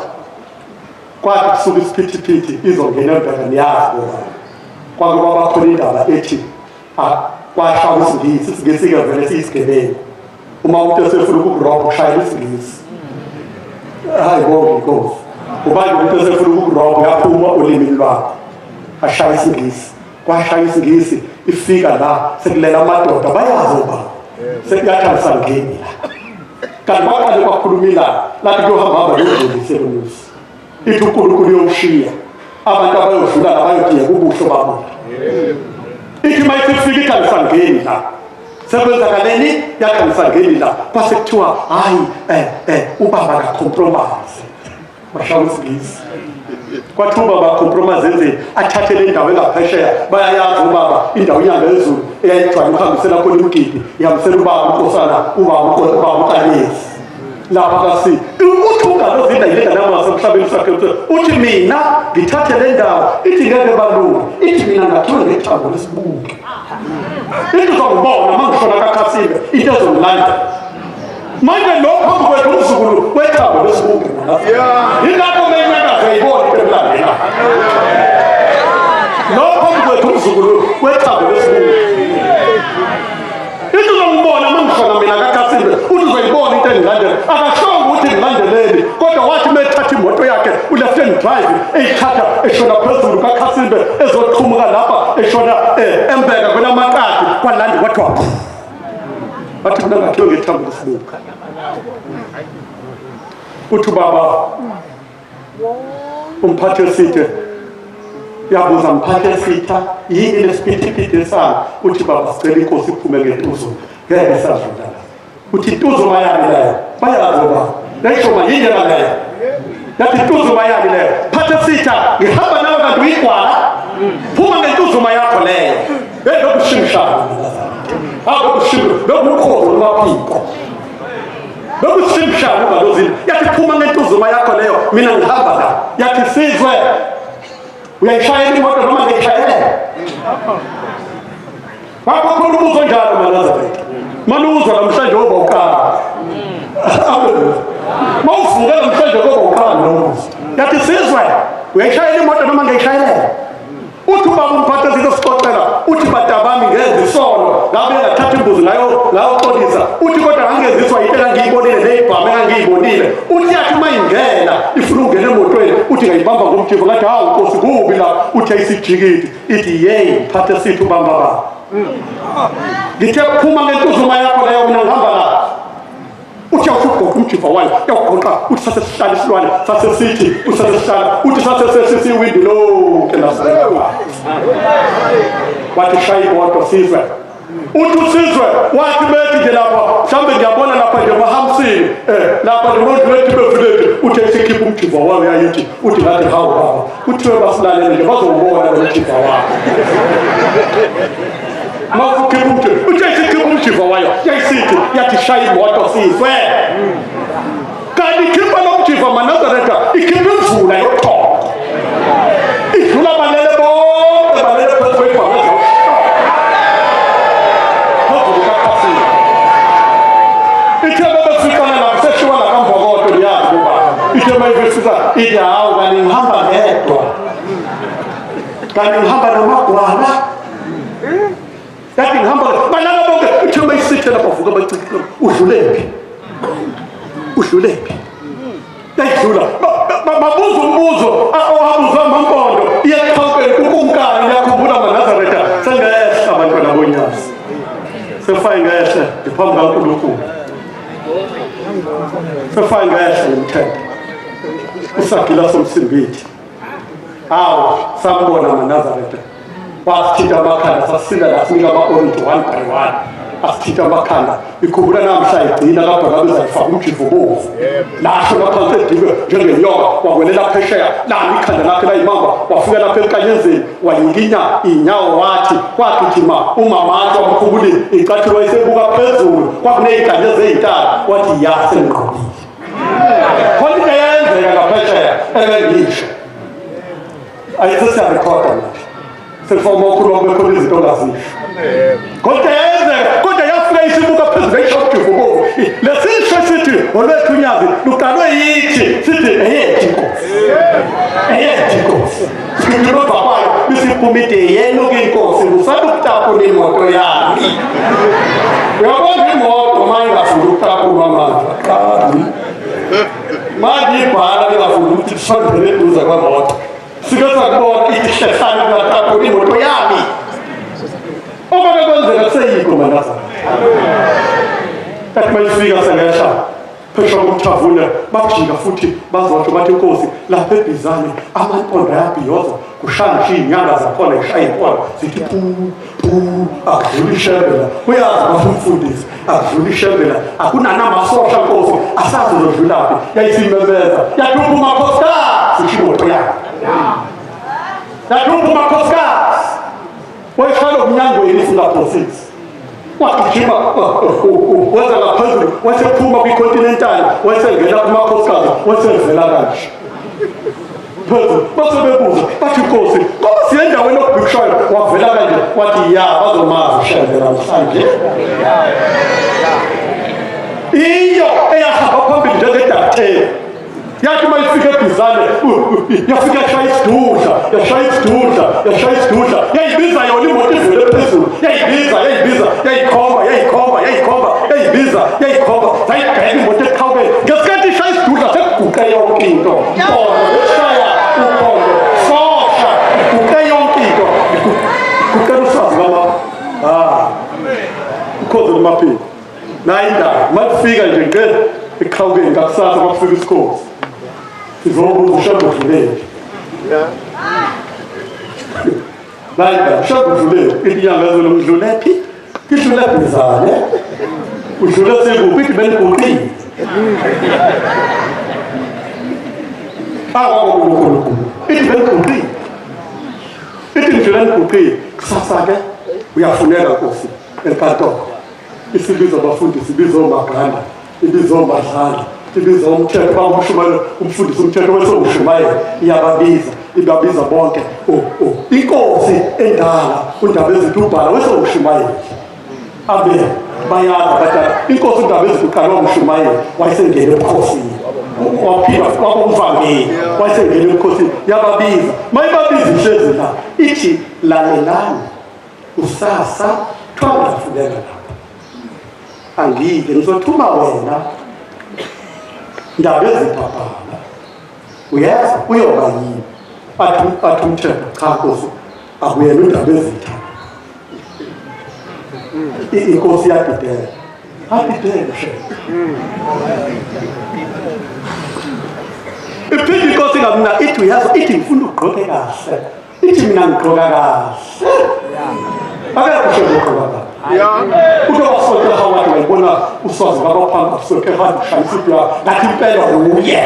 kwathi kusuka isiphithiphithi izongena ebhekani yazi kwake kwabakhona indaba ethi kwashaya isiNgisi isiNgisi-ke vele siyisigebengu uma umuntu esefuna ukukurobha ushayela isiNgisi hayi bonke inkosi ubanje umuntu esefuna ukukurobha uyaphuma olimini lwakho ashaya isiNgisi kwashaya isiNgisi ifika la sekulela amadoda bayazi obaba sekuyathi alisangeni la kanti kwaqale kwakhuluma ilanga lathi kuyohamba hamba yodlulise lo muzi ithi uNkulunkulu uyowushiya abantu abayodlula la bayodiyeka ubuhle babona ithi uma isifika ithi alisangeni la sekwenzakaleni yathi alisangeni la kwase kuthiwa hhayi ubaba kacompromise bashaya isiNgisi kwathi ubaba acompromise enzeni athathe le ndawo engaphesheya bayayazi ubaba indawo inyanga ezulu eyayijwayele ukuhambisela khona imigidi ihambisela ubaba unkosana ubaba uKanyezi lapha kasi uthi ungalozinda yile ndaba yasemhlabeni sakhe uthi mina ngithathe le ndawo ithi ngeke balunge ithi mina ngathiwe ngethambo lesibuke Into uzongibona uma ngishona kaKhasimbe into ezongilandela. Manje lo phambi kwethu umzukulu wethambo lesibuku. Yingakho menyakaza ayibona into emlandela. Lo phambi kwethu umzukulu wethambo lesibuku. Into uzongibona uma ngishona mina kaKhasimbe uthi uzoyibona into engilandela. Akashongo ukuthi ngilandeleni kodwa wathi methatha imoto yakhe u-left hand drive eyithatha eshona phezulu kaKhasimbe ezoqhumuka lapha eshona embeka kwelamaqadi kwalandi kwathiwa bathi mina ngathiwe ngethambo lesibuku. Uthi baba umphathi esithe yabuza mphathi esitha yini lesiphithiphithi sami? Uthi baba sicela inkosi iphume ngentuzo ngeke sadlula. Uthi intuzo bayani leyo? Bayazi baba yayishoma yini leyo? Yathi intuzo bayani leyo? Phatha esitha ngihamba nawe kanti uyigwala, phuma ngentuzuma yakho leyo. Lokushimshana lokukhona lwaphiko lokushimshana ungalozini. Yathi phuma ngentuzuma yakho leyo, mina ngihamba la. Yathi sizwe uyayishayela imoto noma ngiyishayele? Wakho khona umbuzo njalo Manazaretha. Manuza namhlanje oba uqala. Mawuvuka namhlanje oba uqala lo mbuzo. Yathi sizwe uyayishayela imoto noma ngiyishayele? Uthi ubaba umphatha izinto sixoxela uthi badabami ngenza isono ngabe ngathatha imbuzi ngayo ngayoxolisa. Uthi kodwa ngangenziswa into engangiyibonile neyibhame engangiyibonile. Uthi yathi uma ingena ifuna ukungena emotweni uthi ngayibamba ngomjivo ngathi hawu Nkosi kubi la. Uthi ayisijikile ithi yeyi phathe sithi ubamba ba ngithe phuma ngentuzuma yakho leyo mina ngihamba la. Uthi awugoqa umjiva wayo yawugoqa. Uthi sasesihlala isilwane sasesithi usasesihlala uthi sasesesisi iwindi lonke lasela. Wathi shaya imoto sizwe. Uthi usizwe wathi bethi nje lapha mhlawumbe ngiyabona lapha nje bahamsile lapha nje wethu bevuleke. Uthi esikhipha umjiva wayo yayithi uthi ngathi hawu baba kuthiwe basilalele nje bazowubona lo mjiva wakho. Mawukhipha umjiva uthi esikhipha umjiva wayo yayisithi yathi shaya imoto sizwe. Kanti ikhipha lo mjiva Manazaretha ikhipha imvula yothongo idlula balele bonke balele phezu kwebhakede phezulu kaKhasimbe. Ithe bebefikana lapho seshiwa la kaMbokodo liyazi kuba ithe mayifika ithi hawu kanti ngihamba ngedwa kanti ngihamba namagwala yathi ngihamba balala bonke. Uthe mayisithe lapha vuka bacikile udlulephi udlulephi yayidlula. Babuza umbuzo owabuza amampondo iyaqhawukela kukumkani. Yakhumbula Manazaretha sengehla abantwana bonyazi sefaye ngehla ngiphambi kaNkulunkulu sefaye ngehla ngomthetho usagila somsimbithi. Hawu sambona Manazaretha wasithinta amakhanda sasila lasinika ama-orange 1 by 1 asithinta amakhanda. Ikhumbula namhla igcina lapha ngabe uzayifaka umjivo bovu lasho laphansi edikwe njengenyoka wawelela phesheya lami ikhanda lakhe layibamba wafika lapha enkanyezeni wanyikinya iy'nyawo wathi kwagijima umamakhe wamkhumbulile icathulo wayesebuka phezulu kwakuney'nkanyezi ey'ntathu wathi ya sengiqobile. Khona into eyayenzeka ngaphesheya engengisho ayisesiyarekhoda manje sefoma ukhuluma bekhona izinto ongazisho kodwa yenzeka kodwa yafika isibuka phezulu yayisho bovu lesisho sithi olwethu unyazi luqalwe yithi sithi eyethu inkosi eyethu inkosi sikhuluma kwayo bisiphumide yenu ke inkosi usakutapula imoto yami. Uyabona imoto uma ingafuni ukutapulwa manje aqali manje ibhala lingafuni ukuthi lisondele eduze kwemoto sike sakubona ithi hlehlane kungatapula imoto yami. Okwake kwenzeka kuseyikho Manazaretha. Yathi mayifika sengehla phesha komthavuna bajika futhi bazotsho bathi inkosi lapha eBhizane amampondo ayabhiyoza kushaya ngisho iy'nyanga zakhona ishaya impondo zithi pu pu akudlula ishembela. Uyazi bathi umfundisi akudlula ishembela akunanamasosha nkosi asazi uzodlulaphi. Yayisimemeza yathi uphuma khosikazi isho imoto yakhe yathi uphuma khosikazi wayishayela umnyangweni isingaphosisi wagijima weza ngaphezulu wasephuma kwicontinental wasengena kumakhosikazi wasevela kanje phezulu. Base bebuza bathi inkosi ngoba Inkosi endaweni okubhikishayo wavela kanje wathi ya bazomazi uShembe namhlanje. Iyo eyahamba phambili njengedatheni. Yathi uma ifika eBhizane yafika yashaya isidudla, yashaya isidudla, yashaya isidudla, yayibiza yona imoto ivele phezulu, yayibiza, yayibiza, yayikhomba, yayikhomba, yayikhomba, yayibiza, yayikhomba, zayibheka imoto eqhawukeni. Ngesikhathi ishaya isidudla sekuguqe yonke into. Mpondo eshaya uphondo, sosha, iguqe yonke into. Iguqela uswazi lama. Ah. Ukhozi lumaphiko. Nayi indaba, makufika nje ngeke eqhawukeni ngakusasa kwakufika isikhozi. Izobuza uShembe udlulele. Nayi indaba, uShembe udlulele. Inyanga ezolo ngidlule phi? Ngidlule Bhizane. Udlule sekuphi? Ithi beniguqile. Awu ithi beniguqile. Ithi ngidlule niguqile. Kusasa ke uyafuneka Nkosi enkantolo. Isibiza abafundisi, ibiza omaganda, ibiza omadlala, ibiza umthetho, bamshumayela umfundisi umthetho wesewushumayela, iyababiza, ibabiza bonke. Inkosi endala uNdabezitha ubhala wesewushumayela. Abe bayazi abadala, inkosi uNdabezitha uqala wamshumayela, wayesengene ebukhosini. Waphila wabumvangeli, wayesengene ebukhosini, yababiza. Mayibabiza ihlezi la, ithi lalelani kusasa kuthiwa ngiyafuneka lapha. Angike ngizothuma wena Ndabezitha bhala. Uyeza uyoba yini? Athi umthetho cha Nkosi akuyena uNdabezitha. Inkosi yadidela. Adidela Shembe. Iphinde inkosi ngamna ithi uyazi ithi ngifuna ugqoke kahle. Ithi mina ngigqoka kahle. Akekho Shembe ogqoka kahle. Uke wasonta Hawati wayibona uswazi babaphambi asonke handi ushaya isiphi ngathi impela uye.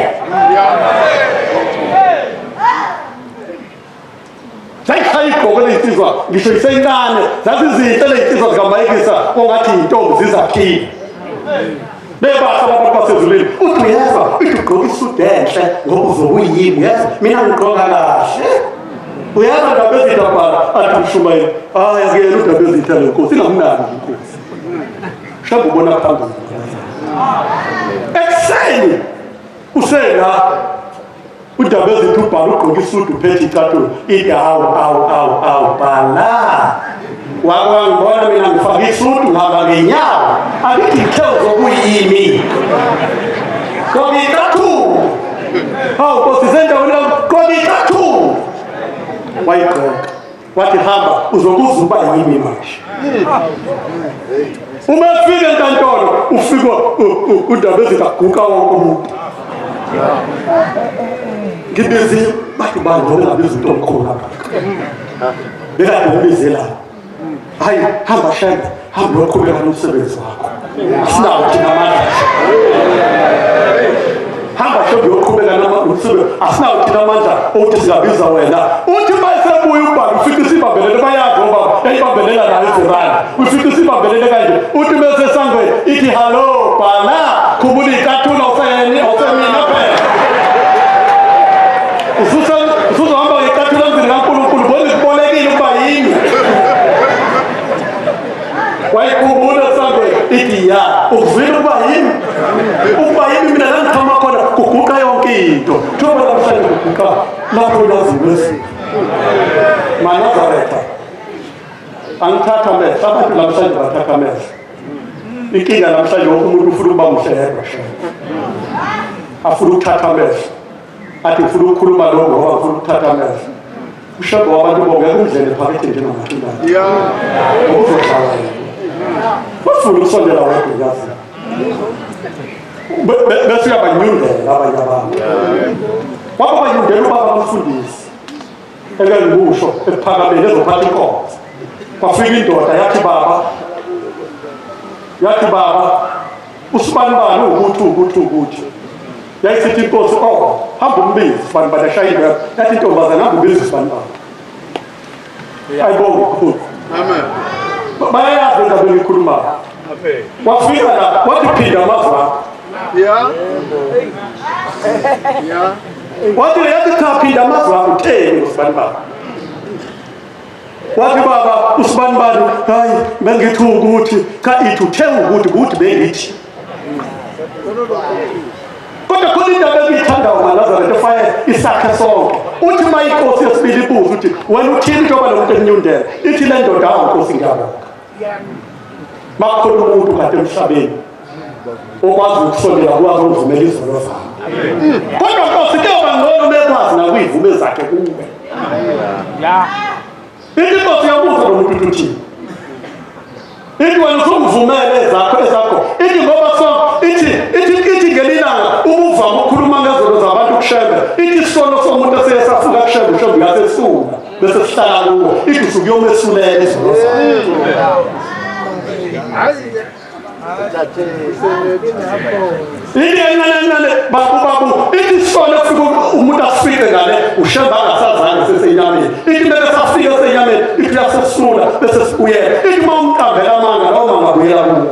Zayishaya igqoko leyinsizwa ngisho isencane zazizinhle leyinsizwa zikaMayikisa ongathi yintombi zizaphila. Bebasa abantu basezulwini uthi uyezwa ithi ugqoka isudu enhle ngoba uzobe uyimi uyezwa mina ngigqoka kahle. Uyezwa Ndabezitha bhala athi umshumayeli hayi akuyena uNdabezitha le nkosi ingamnaki inkosi. Mhlawumbe ubona phambili. Ekuseni usela uNdabezitha ubhala ugqoka isudu uphethe icathulo ithi awu awu awu awu bhala. Wangibona mina ngifake isudu ngihamba ngenyawo akithi ngithe uzokuyimi. Gqoka icathulo. Hawu Nkosi sendaweni gqoka icathulo. Wayigqoka wathi hamba uzokuza uba yimi manje. Uma efika enkantolo ufika uNdabezitha guqa wonke umuntu. Ngibizi bathi bani ngoba ngabiza umuntu omkhulu kangaka. Bekade ngibizela. Hayi hamba Shembe, hamba uyoqhubeka nomsebenzi wakho. Asinawo thina amandla. Hamba Shembe uyoqhubeka nomsebenzi. Asinawo thina amandla ukuthi singabiza wena. Uthi mayesebuya ubaba ufike isibambelele bayazi obaba yayibambelela nayo izirani. Ufike isibambelele kanje. Uthi mese sangweni ithi hallo bhala khumbula icathulo usemina phela. Usuzohamba ngecathulo emzini kaNkulunkulu bona kubolekile ukuba yimi. Wayikhumbula sangweni ithi ya ukuzwile ukuba yimi. Ukuba yimi mina la ngiqhamuka khona kuguqa yonke into. Thoba namhlanje kuguqa lapho lazi MaNazaretha angithatha amehlo abantu namhlanje bathatha amehlo. Inkinga namhlanje wonke umuntu ufuna ukuba muhle yedwa. Afuna ukuthatha amehlo. Athi ufuna ukukhuluma lo ngoba ufuna ukuthatha amehlo. uShembe wabantu bongeke umdlele phakethe njengomakhelwane. Uzodlala yena. Bafuna ukusondela wedwa yazi. Bese uyabanyundela abanye abantu. Wabanyundela ubaba umfundisi. Ekengikusho ephakameni ezophatha inkonzo. Kwafika indoda yathi baba usibanibani ukuthi ukuthi ukuthi. Yayisithi inkosi oh hamba umbize sibanibani ashaya indaba. Yathi intombazana hamba umbize sibanibani. Ayibonge kakhulu. Amen. Bayayazi indaba engiyikhulumayo. Amen. Wafika la wathi phinda amazwi akho. Yeah. Yeah. Wathi yathi cha phinda amazwi akho utheni usibanibani. Wathi baba usibanibani hayi bengithi ukuthi cha ithi uthe ukuthi ukuthi bengithi. Kodwa khona indaba engiyithandayo ngaNazaretha efanele isakhe sonke. Uthi uma inkosi yesibili ibuza ukuthi wena uthini njengoba lo muntu enyundela, ithi le ndoda hawu nkosi ngiyabonga. Makukhona umuntu kade emhlabeni okwazi ukusondela kwazi ukuvumela izono zakhe. Kodwa nkosi kuyoba ngcono uma ekwazi nakuyivume zakhe kuwe. Ithi inkosi yabuza lo muntu uthini? Ithi wena usungivumele ezakho ezakho. Ithi ngoba so ithi ithi ithi ngelilanga ubuvama ukukhuluma ngezono zabantu kuShembe. Ithi isono somuntu eseye safika kuShembe, uShembe uyasesula bese sihlala kuwo. Ithi usuke uyomesulela izono zakhe. Ithi encane babu babu ithi isono kufika umuntu asifike ngale uShembe angasazange sesenyameni. Ithi bese safika senyameni ithi uyasesula bese sibuyela. Ithi uma umqambela amanga lawo mangabuyela kuwe.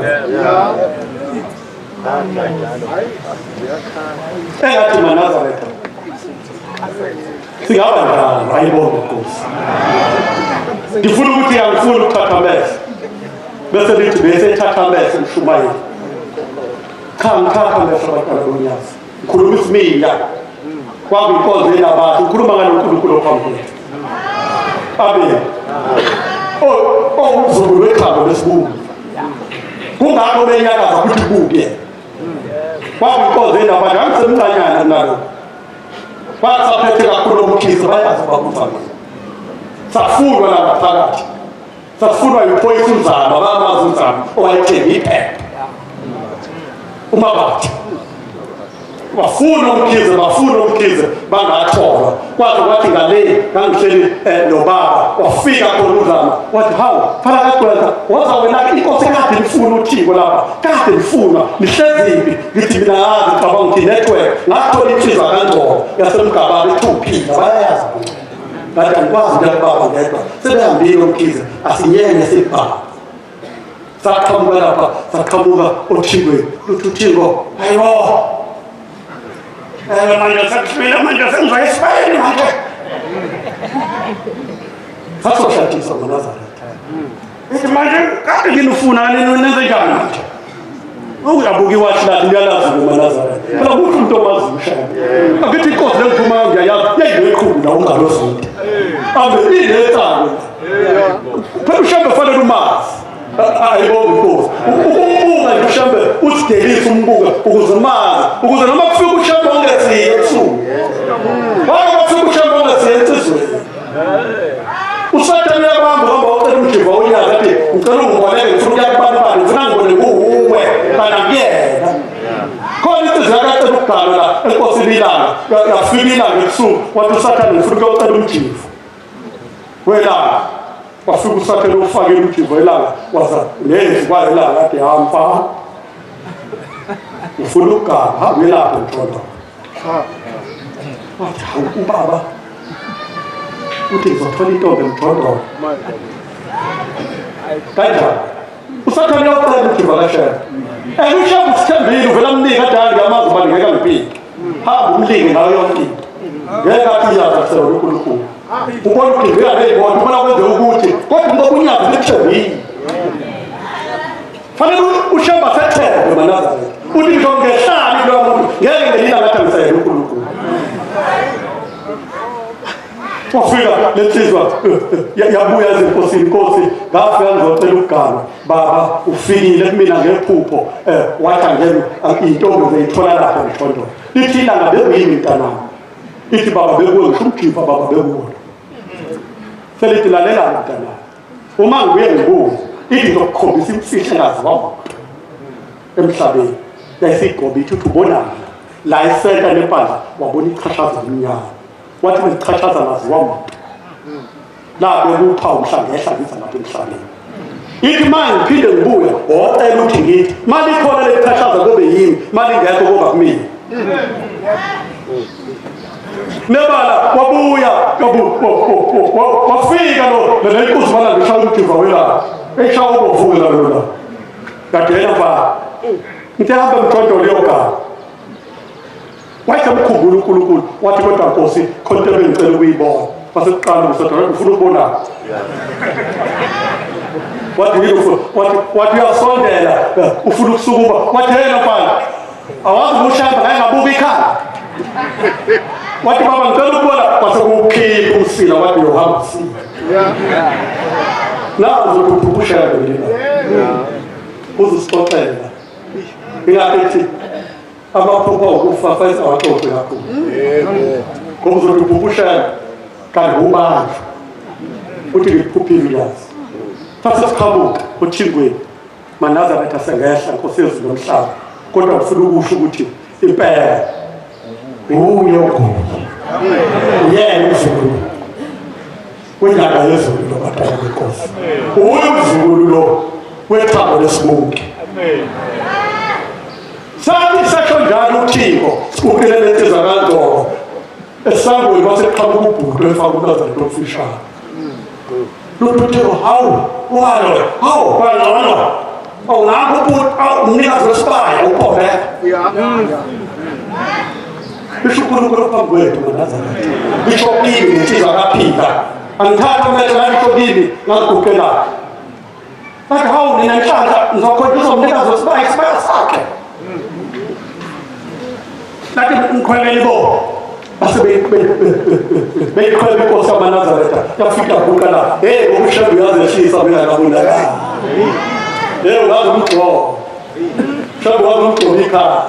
Engathi maNazaretha singaba njalo ayibonge Nkosi. Ngifuna ukuthi angifuni ukuthatha amehlo bese lithi bese ethatha amehlo umshumayeli. Cha ngithatha amehlo abantwana bonyazi. Ngikhuluma isiminya kwakuyinkonzo yenabantu ngikhuluma ngaloNkulunkulu ophambi kwethu. Amen. Owumzukulu wekhambo lesibungu. Kungakho benyakaza ukuthi kubuke. Kwakuyinkonzo yenabantu angisemncanyana kunalokho. Basaphethe kakhulu umkhize bayazi bakufa. Safunwa la ngaphakathi. Safunwa yiphoyisa umzamo abamazi umzamo owayethenga iphepha. Umabathi. Bafuna umkhize, bafuna umkhize bangatholwa. Kwathi kwathi ngale ngangihleli nobaba wafika khona uzama wathi hawu fana kagcwetha waza wena inkosi kade nifuna uthiko lapha kade nifuna nihleziphi ngithi mina ngazi ngicabanga ukuthi network ngathola insizwa kaNgcobo yasemgababa ethuphila bayayazi ngathi angikwazi ukuya kubaba ngedwa sebehambile umkhize asinyene sibaba saqhamuka lapha saqhamuka othikweni luthi uthiko hayibo manje sekuhlwile manje sengizoya esibayeni manje. Sasohlatshisa ngoNazaretha. Ithi manje kade nginifuna nenze njani manje? Uyabuka iwashi lakhe uyalazi ngoManazaretha. Phela kuthi umuntu omaziyo uShembe. Akithi inkosi lengiphuma ngiyayazi yayineqhubu la ungalozonke. Ambe inetsalo. Phela uShembe fanele umazi. Ayibonge inkosi. Ukumbuka nje uShembe usidelise umbuka ukuze umazi ukuze noma kufika uShembe ongesiye ebusuku. Wake kufika uShembe ongesiye ensizweni. Usathane uyabamba hamba ucela umjiva unyazi athi ngicela ungiboleke ngifuna ukuya kubantu bani ngifuna ngibone kuwuwe kana kuyena. Khona insizwa yakacela ukugala la enkosini ilanga yafika ilanga ebusuku wathi usathane ngifuna ukuyocela umjiva welanga. Wafika usathane ufakele umjiva welanga waza nezi kwayo ilanga athi hamfa ngifuna ukugala hambe lapho mthondo. Wathi hawu ubaba uthi ngizothola intombi emjondolo. Kanjani? Usathane uyawucela umjiva kaShembe. And uShembe usithembile uvela amnika athi hayi ngiyamazi ubani ngeke angipike. Hamba umlinge ngayo yonke into. Ngeke athi uyazi akusela uNkulunkulu. Ubona ukuthi uyabona ubona kwenze ukuthi kodwa ngoba unyazi lithembile. Fanele uShembe asethembe maNazaretha. Uthi ngisho ngehlali kulowo muntu ngeke ngelilanga athi angisayena uNkulunkulu. Wafika lensizwa yabuya ezinkosini inkosi ngafika ngizocela ukugana baba ufikile kumina ngephupho wathi angeke intombi ngiyithola lapho ngishondolo. Lithi ilanga bekuyimi mntanami. Ithi baba bekuwe ngisho umjiva baba bekuwe. Selithi lalela mntanami. Uma ngibuye ngibuye ithi ngizokukhombisa imfihlo engaziwa muntu emhlabeni. Yayisigobe ithi uthi ubonani la esenta nempandla wabona ichashaza lomnyama. Wathi ngichashaza ngaziwa muntu. La bekupha umhla ngehla ngiza lapha emhlabeni. Ithi manje ngiphinde ngibuye wocela ukuthi ngithi mali khona lechashaza kube yimi mali ngekho kuba kumina. Nebala wabuya wafika lo lenkosi bala ngishaya umjiva welanga eshaya ubovula lona. Kadena ba ngithe hamba mthondolo yogala. Wayesemkhumbula uNkulunkulu wathi kodwa Nkosi khona into ebengicela ukuyibona. Kwasekuqala umsodwa ufuna ukubona. Wathi yini wathi uyasondela ufuna ukusukuma wathi yena mfana awazi ushamba ngaye ngabuka ikhanda. Wathi baba ngicela ukubona kwase kukhipha umsila wathi uyohamba usila. La uzokuphupha ushamba mina. Uzosixoxela. Ingathi amaphupho okufa fanele awaxoxe kakhulu. Yebo. Ngoba uzokuphupha ushamba kanti ubanjwa. Uthi ngiphuphile yazi. Sase siqhamuka uthingweni maNazaretha sengehla Nkosi yezulu nomhlaba kodwa ufuna ukusho ukuthi impela uye ogunya uyena umzukulu wenyanga yezulu lo bantwana benkosi uye umzukulu lo wethambo lesibuki. Sathi sasho njalo uThixo sikuphele lensizwa kaNgcobo esangweni kwaseqhamuka ubhuti efaka uMnazaretha omfishane. Lutho hawu walo hawu kwangcono awungakho ubhuti umnikazi wesibaya uPombela. Isho uNkulunkulu phambi kwethu maNazaretha isho kimi ngensizwa kaPhila angithatha amehlo ngisho kimi ngaguqela bathi hawu nina nhlanhla ngizokhonjiswa umnikazi wesibaya isibaya sakhe. Lathi ngikhwelele bo base beyikhwela inkosi yamaNazaretha yafika guqa la hey uMshembe uyazehlisa mina ngabonakala. Hey ungaze umgxobo Mshembe waze umgxobo ikhaya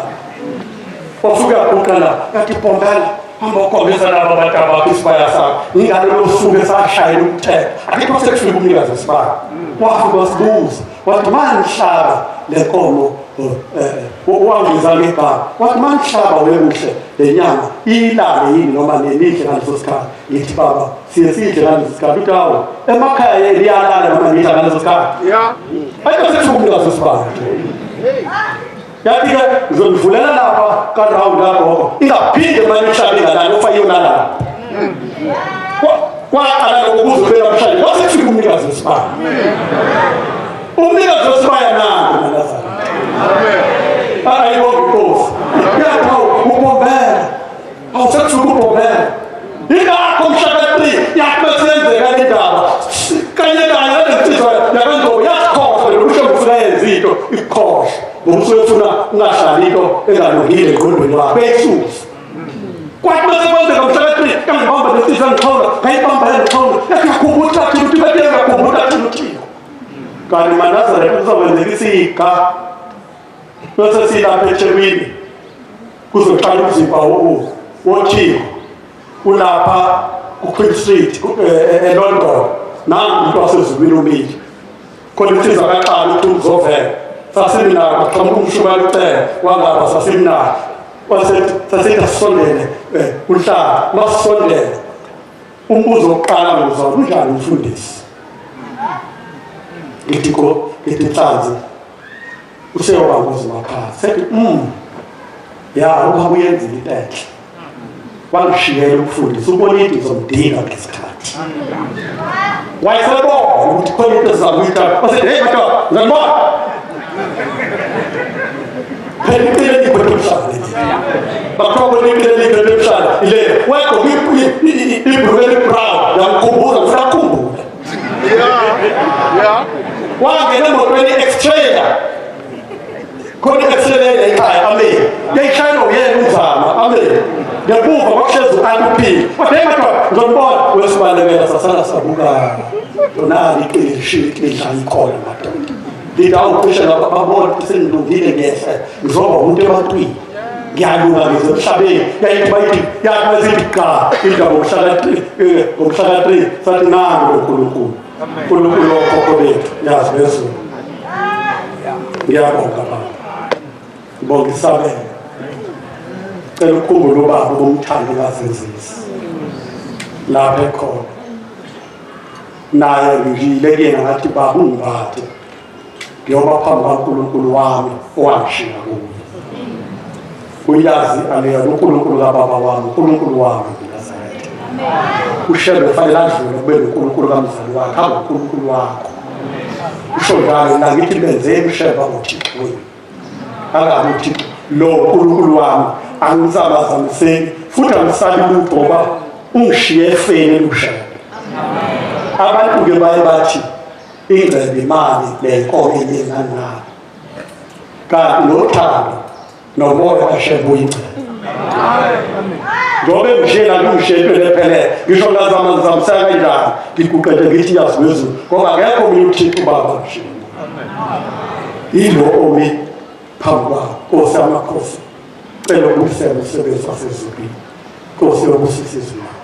wafika guqa la yathi Pombela hamba ukhombisa laba bantu abakho isibaya sakho ingalolo suku esashayela umthetho akekho sekufika umnikazi wesibaya. Wafika wasibuza wathi manihlaba le nkomo wangiza ngegama wathi manihlaba wemuhle le nyama ilale yini noma nenidle ngaleso sikhathi. Ngithi baba siye sidle ngaleso sikhathi. Uthi hawu emakhaya yenu iyalala noma nidla ngaleso sikhathi. Ayikho sekufika umnikazi wesibaya. Yathi ke ngizonivulela lapha ka-round lapho ingaphinde manje umhlaba ingalali ofa iyonalala. Kwaqala lokho kuze mshayeli kwase kufika umnikazi wesibaya. Umnikazi wesibaya nangu maNazaretha. Ayibonge inkosi. Yathi uPombela awusekufika uPombela ingakho mhlaka 3 yathi besenzeka le ndaba kanye kanye nalensizwa yakaNgcobo yakhohlwa lokusho ufuna yenza into ikhohlwa ngoba usuke ufuna ungahlali into engalungile engqondweni wakho beyisusa. Kwathi bese kwenzeka mhlaka 3 kangibamba lensizwa ngixhawula ngayibamba ngixhawula yathi yakhumbula ukuthi bathi yakhumbula ukuthi kanti maNazaretha kuzokwenzeka isiga bese silapha eThekwini kuzoqala umzimba woThixo ulapha ku-Queen Street eLondon nangu umuntu wasezulwini umile khona insizwa kaqala ukuthi uzovela sasimnaka qhamuka umshumayeli ucela wangapha sasimnaka wasethi asisondele uhlala masisondele umbuzo wokuqala ngizwa kunjani umfundisi ngithi ko ngithi nhlanzi useyoba ngozimakhaya sethi ya ubaba uyenzile into enhle wangishiyela ukufundisa ubona into izomdinga ngesikhathi wayesebona ukuthi khona into ezizakuyithatha wasethi hey madoda ngizanibona phela iqile liphethe umhlaba leli bakuthiwa bona iqile liphethe umhlaba ile wayegqoke ibhuluku eli-brown yamkhumbuza ngifuna akukhumbule. Wangena emotweni i-X-Trailer khona i-X-Trailer ekhaya amen yayishayelwa uyena umzama amen ngemuva kwakuhlezi u-anti uphile wathi hey madoda ngizonibona wesibalekela sasala sabuka tonali iqile lishiya iqile lidlala ikhona madoda lithi awucishe babona ukuthi sengilungile ngehle ngizoba umuntu ebantwini ngiyalunga ngize emhlabeni yayithi bayithi yathi basithi qa indaba ngomhlaka 3 sathi nangu uNkulunkulu uNkulunkulu wokhokho bethu yazi bezulu. Ngiyabonga baba ngibonga isabelo cela ukukhumbula ubaba ubumthando ungazenzisi lapha ekhona naye ngiyile kuyena ngathi baba ungiphathe ngiyoba phambi kaNkulunkulu wami owangishiya kuye. Uyazi aleyona uNkulunkulu kababa wami uNkulunkulu wami Nazaretha. uShembe kufanele adlule kube noNkulunkulu kamzali wakhe abe uNkulunkulu wakho. Usho njalo la ngithi benzeni uShembe ngoThixo wenu angabe uThixo lo uNkulunkulu wami angisabazamiseki futhi angisabi lutho ngoba Ungishiye efeni elushebe. Abantu-ke baye bathi ingcebe imali nenkomo enyenganalo, kanti nothando nomoya kaShembe uyingcebe. Njengoba engishela ngingishiye entweni ephelele, ngisho ngazama ngizamiseka kanjani, ngiguqede ngithi yazi wezulu, ngoba akekho omunye uThixo ubaba ngishiye. Yilo omi phambi kwakho, Nkosi yamakhosi, cela ukubuyisela umsebenzi wasezulwini. Nkosi yobusisa izwi lakho.